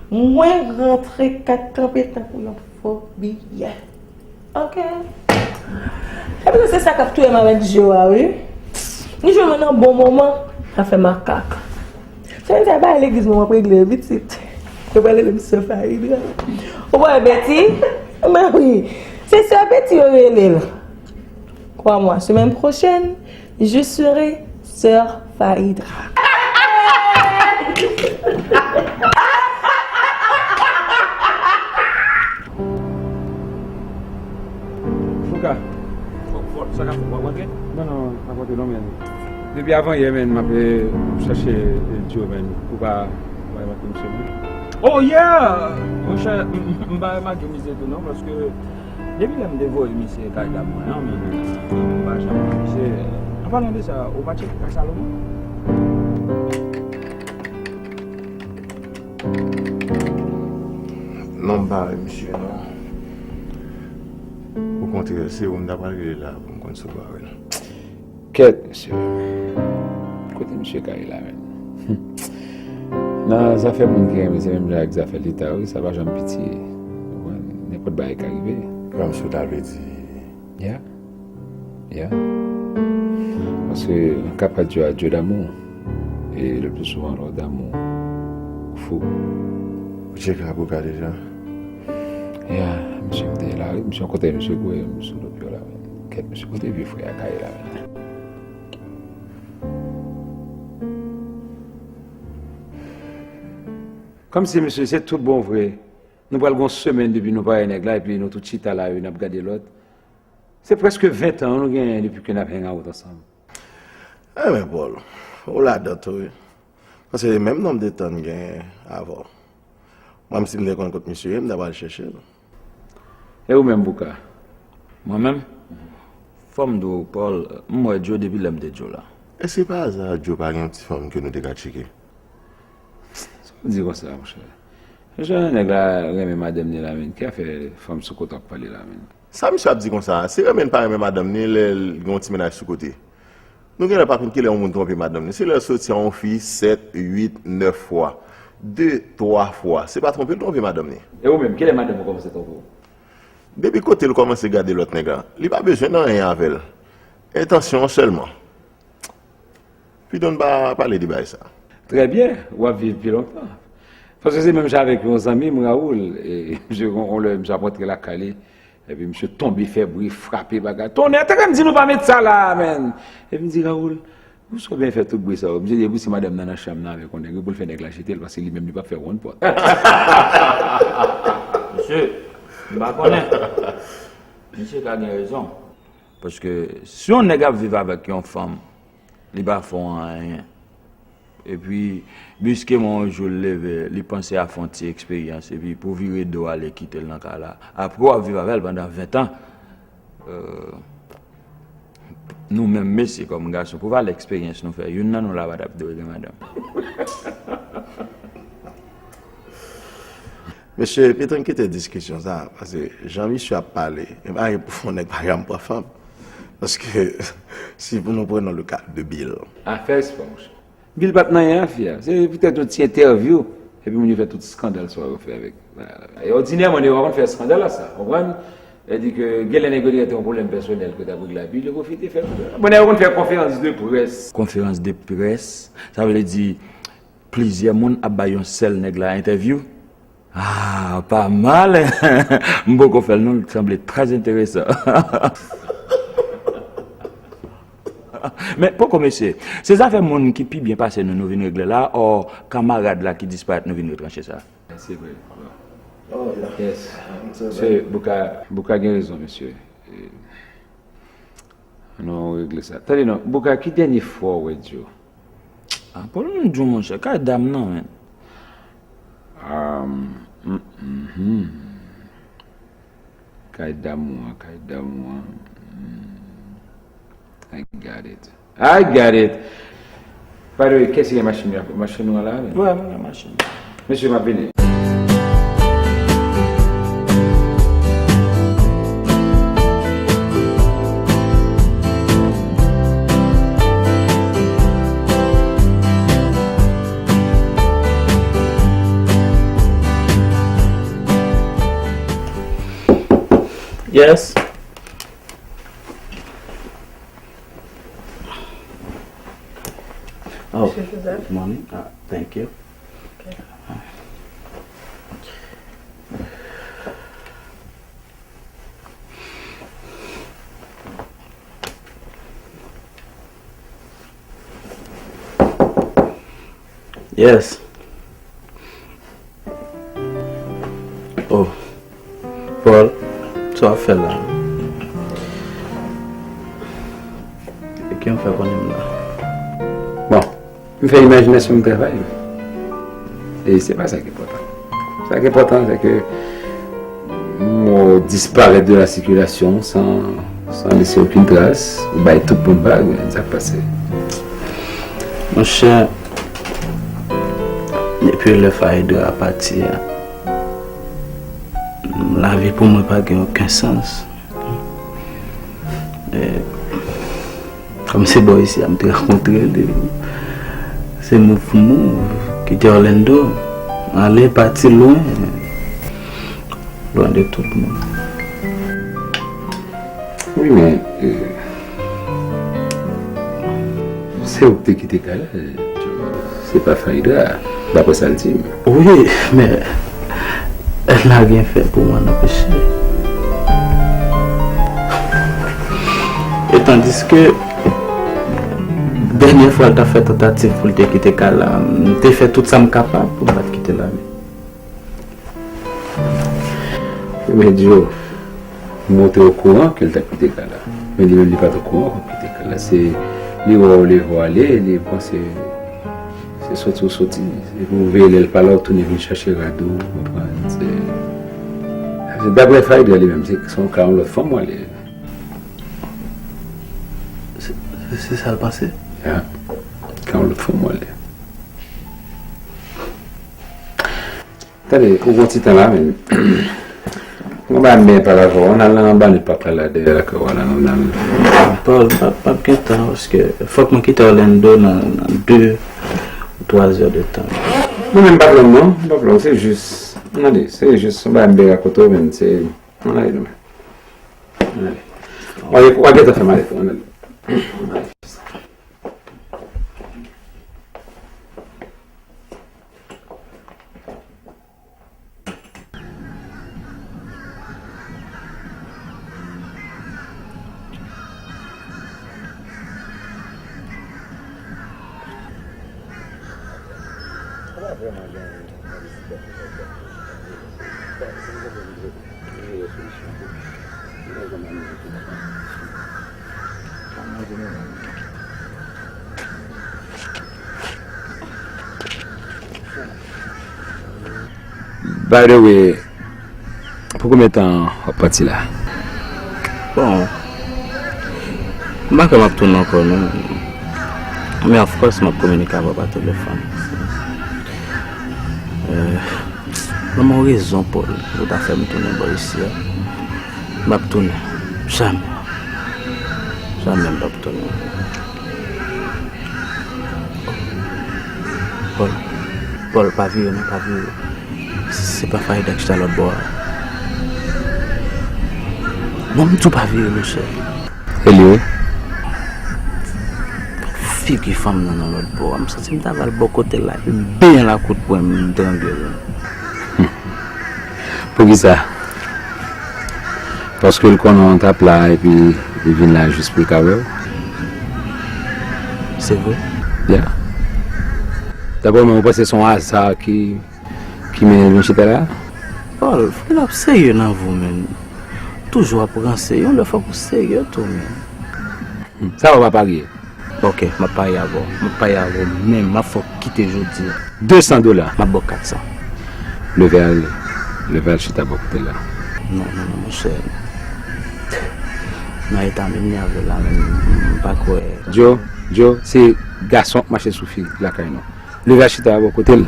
mwen rantre kat kanpe tankou yon fo biyè. Oke. Epi se sa k ap touye m avèk je w a, wi. Li jwenn mwen nan bon moman, l ap fè makak. Sè sa bay legliz mwen, m ap regle l pitit. Yo pral rele m sè Faidra. Ou wè Betty? Ben wi. Se sè Betty yo rele l. Crois-moi, semaine prochaine, je serai sœur Faidra. Fouka, fò, fò, sa ka fè w ap rantre? Non, non, pa rantre non, men. Depi avan yè, men, m ap, eh, chache, eh, Joe, men. Ou pa, ou pa remake misye, non? Oh, yeah! Monchè, m, m, m pa remake misye tou, non, paske depi lè m te voye misye kay dam mwen an, men, m pa janm wè misye. An palan de sa, ou pa tcheke kay Salomon? Non, m pa wè misye, non. Okontrè, se ou m ta pral rele la pou m konn si w pa wè l. Kèt, mesye. Kote misye ka ye la menm? Nan zafè moun ki renmen, se menm jan ak zafè leta, wi, sa pa janm piti. Ou konprann? Nenpòt bagay ka rive. Kòmsi w ta vle di. Ya. Ya. Paske an ka pa di yo adye damou. E le pli souvan lè w damou, ou fou. Ou tcheke Abouka deja? Ya, misye m te la, wi. Misye kote misye kwe, misye sou lòt yo la, wi. Kèt, misye kote vye frè a ka ye la, wi. Kòmsi, mesye, se tout bon vre. Nou pral gon semèn depi nou pa wè nèg la, epi nou tout chita la, wi, n ap gade lòt. Se prèske ven tan nou genyen depi ke n ap hang out ansanm. Enben, Paul, ou ladan tou, wi. Paske se menm nonb de tan n genyen avè w. Mwen, si m te konn kot misye ye, m ta pral chèche l. E ou menm, Bouka? Mwen menm? Fò m di w, Paul, m wè Joe depi lè m te Joe la. Èske pa aza Joe pa gen yon ti fanm ke nou te ka tcheke? Sa w di konsa, monchè? Jan nèg la renmen madanm ni la, menm, ki afè fanm sou kote w ap pale la, menm? Sa misye ap di konsa a? Si renmen l pa renmen madanm ni, lè l gen yon ti mennaj sou kote. Nou genlè pa konn kilè yon moun twonpe madanm ni. Se lè l soti a yon fi sèt, uit, nèf fwa. De, twa fwa. Se pa twonpe l twonpe madanm ni. E ou menm, kilè madanm ou kòmanse twonpe w? Depi kote l kòmanse gade lòt nèg la, li pa bezwen nan anyen avè l. Entansyon an sèlman. Pito n pa pale de bagay sa. Trè byen, w ap viv pi lontan. Paske se menm jan avèk yon zanmi m, Raoul, e misye, yon lè, misye ap rantre lakay li, epi misye tonbe, fè bri, frape bagay. Tonnè, te konn di nou pa met sa la a, menn! Epi m di, Raoul, poukisa w byen fè tout bri sa yo? Misye di, epi si madanm nan nan chanm nan avèk yon nèg, pou l fè nèg la jete l, paske li menm li p ap fè wonn pòt. Mesye, m pa konnen. Misye ka gen rezon. Paske si yon nèg ap viv avèk yon fanm, li pa fè w anyen. Epi, briskman yon jou l leve, li panse a fè yon ti eksperyans, epi pou vire do ale kite l nan kay la. Apre w ap viv avè l pandan ven tan, euh, nou menm mesye kòm gason, pou valè eksperyans nou fè, youn nan nou la pa t ap dwe gen madanm. Mesye, pito n kite diskisyon sa, paske jan misye ap pale, e pa pou fè yon nèg pa janm pran fanm. Paske, si pou nou pran le ka de Bill. Afè espwa, monchè. Bill pa t nan anyen afè a. Se poutèt yon ti entèvyou, epi moun yo fè tout eskandal sa yo fè avèk. E òdinèman, nèg yo pa konn fè eskandal la sa, konprann? Sa di ke genlè nèg yo te gen yon pwoblèm pèsonèl ke t ap regle a, epi yo pwofite fè eskandal. Bon, nèg yo konn fè konferans de près. Konferans de près, sa vle di plizyè moun ap bay yon sèl nèg la entèvyou. Ah, pa mal. M poko fè l non, l sanble trè enteresan. Men poko mesye, se zafè moun ki pi byen pase nou, nou vin regle la, ò kamarad la ki disparèt nou vin retranche sa. Se vre. Oh, yeah. Yes. Se vre. Bouka, Bouka gen rezon, mesye. E, nou regle sa. Tande non, Bouka, ki dènye fwa w wè Djo? Ah, pwoblèm Djo, monchè, kay dam nan, men. Um, mm, mhm. Kay dam ou an, kay dam ou an. Mm. I got it. I got it. By the way, kiyès ki gen machin yo? Machin nou an la, men? Wi, mwen gen machin. Mesye, m ap vini. Yes. Oh, Monsieur Joseph? Good morning. Uh, thank you. Okay. Yes. Oh. Paul, sa w ap fè la? E ki w fè konnen m la? Bon, m fè imajinasyon m travay. E se pa sa ki enpòtan. Sa ki enpòtan, se ke m disparèt de la sikilasyon san, san lese okenn tras. Ou bay tout moun vag, men sa k pase? Monchè, depi lè Faïdra pati a, lavi pou mwen pa gen okenn sans. Kòm se bò isi a m te rankontre li, se move move, kite Orlando, ale pati lwen, lwen de tout moun. Wi, men, euh, se ou ki te kite kay la, euh, se pa Farida, daprè sa l di m. Wi, men, èl la gen fè pou mwen anpeche. E tandiske, dènyè fwa l ta fè tantativ pou l te kite kay la, m te fè tout sa m kapab pou m pa t kite l ale. Men Djo, mwen te okouran ke l t ap kite kay la. Men li menm, li pa t okouran ke l kite kay la. Se li wè w leve w ale, li panse se soti w soti. Se pou w veye lè l pa la, w tounen vin chache rad ou, w konprann? Se, se daprè Farida li menm, se, se yon kay yon lòt fanm w ale. Se, se, se sa l panse? Ya. Kay yon lòt fanm w ale. Tande, ou gon ti tan la menm. Mwen ba m byen pale avè w. Ann al nan anba nou pa pale la dèyè lakay w la, ann al. Paul, m ap, m ap gen tan, paske fòk mwen kite Orlando nan, nan de ou twa zè de tan. Mwen menm m pa pran non, m pa pran, se jis, ann ale, se jis, mwen ba m byen rakonte w, men se, ann ale nou menm. Ann ale. W a, w a gentan fè m ale tou, ann ale. By the way, pou konbyen tan w ap pati la? Bon, m pa kwè m ap tounen ankò non. Men of course m ap kominike avè w pa telefòn. Euh, ban m yon rezon, Paul, pou ta fè m tounen bò isi a. M ap tounen. Jamè. Jamè m p ap tounen. Paul, Paul, pa vire non, pa vire. Se pa Farida ki chita lòt bò a. Non, m di w pa vire, monchè. E li wi. Figi fanm nan nan lòt bò a. M santi m ta pral bò kote l la. Byen lakout pwen m trangle l. Poukisa? Paske l konnen w t ap la epi li vin la jis pou l ka wè w. Se vre? Ya. Daprè mwen, ou panse se yon aza ki, ki mennen l vin chita la? Paul, fòk n ap serye nan vi w, menn. Toujou ap ranse, yon lè fòk ou serye tou, menn. Hmm. Sa w ap parye? Ok, m ap parye avè w. M ap parye avè w menm. M ap fè w kite jodi a. De san dola. M ap ba w kat san. Leve al, leve al chita bò kote la. Non, non, non, monchè. Nan eta m ye avè w la, menm, m pa kwè. Djo, Djo, se gason k mache sou fi lakay nou. Leve al chita bò kote l.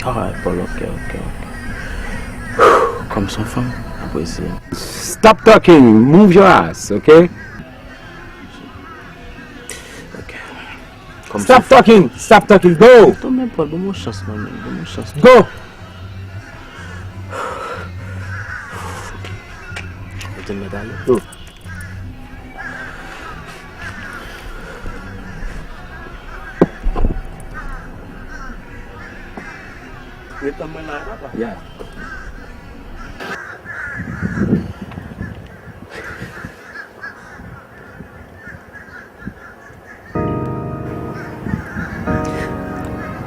Alright, Paul, ok, ok, ok. Kòm se yon fanm, apresye. Stop talking, move your ass, ok? Ok. Kòm Stop se talking! Stop talking! Go! Tonbe Paul, ban m yon chans, man, ban m yon chans. Go! Ou te mèt ale. Go. Ret tann mwen la, papa. Yeah.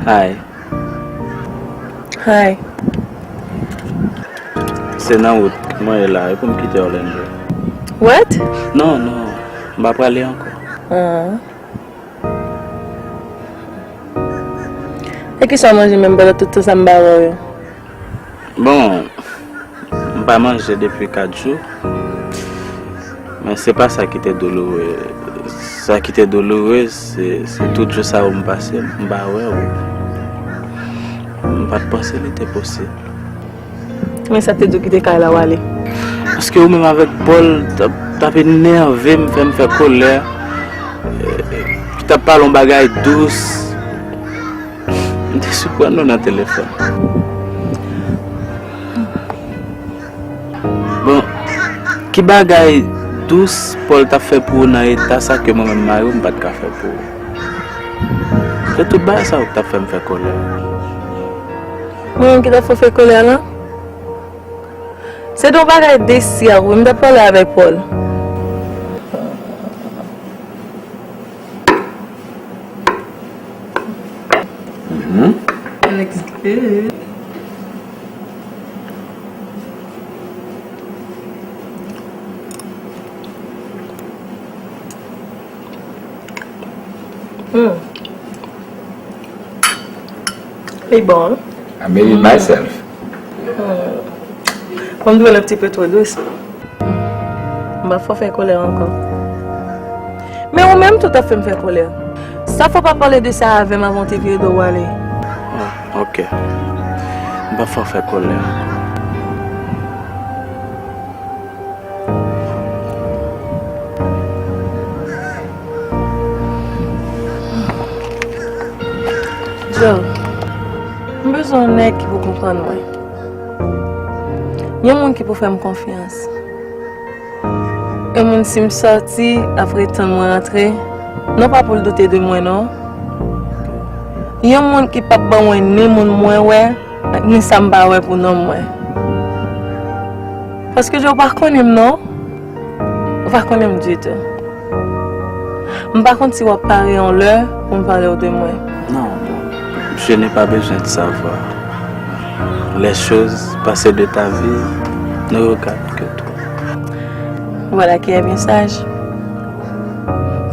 Hi. Hi. Se nan wout mwen ye la, e pou m kite Orlando. What? Non, non, m pa prale ankò. Ah. E kisa w manje menm pandan tout tan sa m pa wè w yo? Bon, m pa manje depi kat jou. Men se pa sa ki te douloure. Sa ki te douloure, se, se tout jou sa yo m pase, m pa wè w. M pa t panse li te posib. Men sa te di w kite kay la w ale? Paske ou menm avèk Paul t ap T ap enève m, fè m fè kòlè. T ap pale yon bagay dous. M te siprann nou nan telefòn. Bon, ki bagay dous Paul t ap fè pou ou nan eta sa ke mwen menm mari w m pa t ka fè pou ou? Se tout bagay sa yo k t ap fè m fè kòlè. Mwen menm ki t ap fè w fè kòlè la? Se de yon bagay desi a wi, m t ap pale avèk Paul. Looks good. Hmm. Li bon, wi. I made it myself. Hmm. Bon, m twouve l un petit peu trop dous. M pa fè w fè kòlè ankò. Men ou menm tou t ap fè m fè kòlè. Sa fè w pa pale de sa avè m avan w te vire do w ale. Oh, ok. M pa fè w fè kòlè ankò. Joe, m bezwen yon nèg ki pou konprann mwen. Yon moun ki pou fè m konfyans. Yon moun si m sòti, ap ret tann mwen antre, non pa pou l doute de mwen non. Yon moun ki p ap ban mwen ni moun mwen wè, ni sa m pa wè pou nonm mwen. Paske Joe, ou pa konnen m non. Ou pa konnen m ditou. M pa konn si w ap pare yon lè pou m pale w de mwen. Non, je n'ai pas besoin de savoir. Les choses passées de ta vie ne regardent que toi. Voilà qui est bien sage.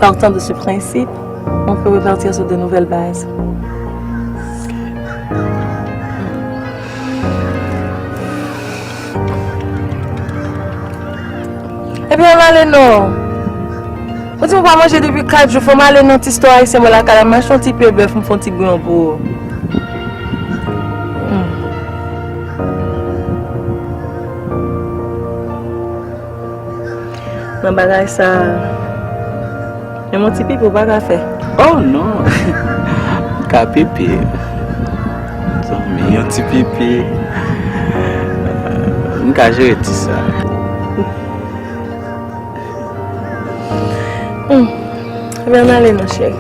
Partant de ce principe, on peut repartir sur de nouvelles bases. Ebyen, ann ale non. Ou di m pa manje depi kat jou, fò m ale nan ti store ayisyen bò lakay la, m achte yon ti pye bèf, m fè yon ti bouyon pou ou. Hmm. Nan bagay sa, menm yon ti pipi ou pa ka fè. Oh non! M ka pipi. Zanmi, yon ti pipi. M ka jere ti sa. Hmm. Ebyen, ann ale non, cheri.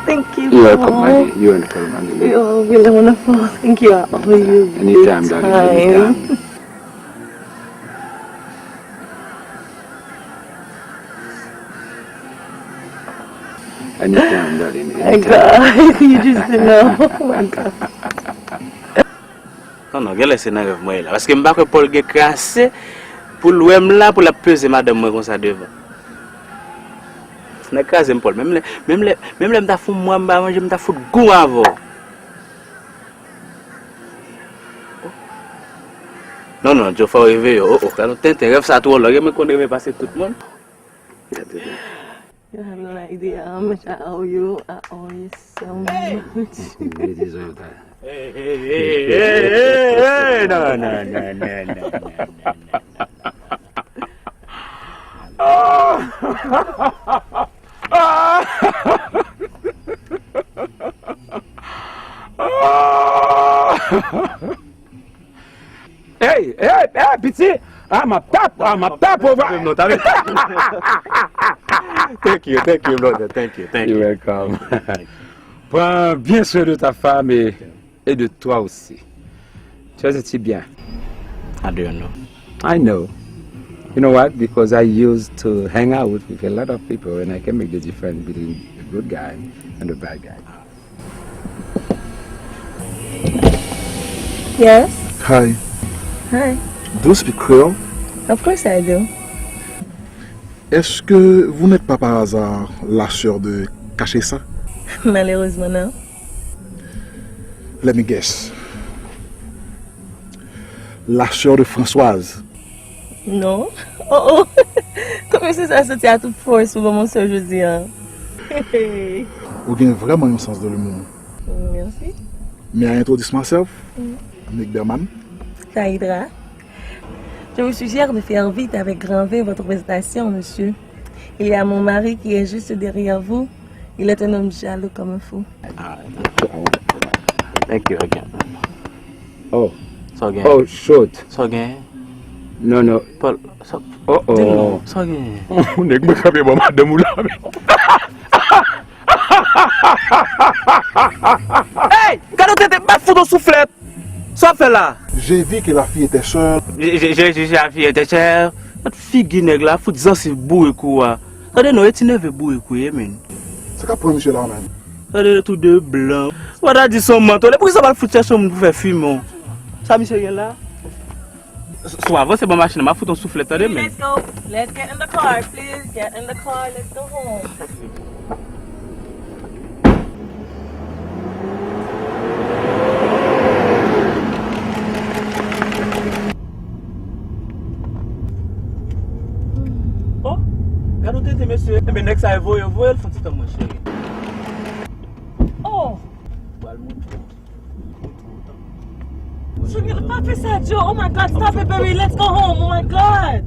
Thank you, Paul. You're welcome, my dear. You're welcome, my dear. You're really wonderful. Thank you. I owe you big time. Anytime, darling, anytime. Anytime, darling, anytime. My God, you just didn't know. Oh my God. Non, non, genlè se nan rèv mwen ye la. Paske m pa kwè Paul gen krase pou l wè m la, pou l ap peze madanm mwen konsa devan. Nèg kraze m, Paul. Menm lè, menm lè, menm lè m ta fon mwa m pa manje, m ta fout gou avè w. Non, non, Joe, fò w reveye w. Oh, oh, gade yon tenten. Rèv sa twò long. Mwen konn reve pase tout moun. You have no idea how much I owe you. I owe you so much. You deserve that. Hey, hey, hey, hey, hey, hey, no, no, no, no, no, no, no. Hey, hey, hey, piti! Ah, m ap tap, ah, m ap tap, ova. Thank you, thank you, brother. Thank you, thank you. You're welcome. Prends bien soin de ta femme et, et de toi aussi. Tu as un petit bien. How do you know? I know. You know what? Because I used to hang out with a lot of people, and I can make the difference between a good guy and a bad guy. Yes. Hi. Hi. Do you speak Creole? Of course I do. Est-ce que vous n'êtes pas par hasard la sœur de Cachessa? Malheureusement, non. Let me guess. La sœur de Françoise. Non. Oh oh. Kòman se sa soti a tout fòs pou ban mwen sa jodi a? Ou gen vraiment un sens de l'humour. Merci. May I introduce myself? Nick Berman. Saïdra. Je vous suggère de faire vite avec grand V votre présentation, monsieur. Il y a mon mari qui est juste derrière vous. Il est un homme jaloux comme un fou. Thank you again. Oh, Sa w gen? Oh, shoot. Sa w gen? No, no. Paul, sa Oh, oh. Sa w gen? Ou nèg mwen kanpe bò madanm ou la men. Hey! Gade w tete bat fout yon souflèt. Sa w ap fè la? J'ai vu que la fille était seule. Je je je je la fille était chère. Gad figi nèg la fout zansi bourik ou a. Tande non, e ti neve bourik ou ye men. Sa k ap pran misye la menm? Tande tou de blan. Ou pa ta di son mantole. Poukisa w pa al fout chèche yon moun pou fè fimen w? Sa misye gen la? S- Sou avanse ban machin nan, m ap fout yon souflèt tande men. Let's go. Let's get in the car, please. Get in the car. Let's go home. Oh, gade w tete mesye. Enben nèg sa e voye, voye l fon ti tan mwen cheri. Oh, Pral monte. Junior, pa fè sa, Joe. Oh my God, stop it, baby. Let's go home. Oh my God.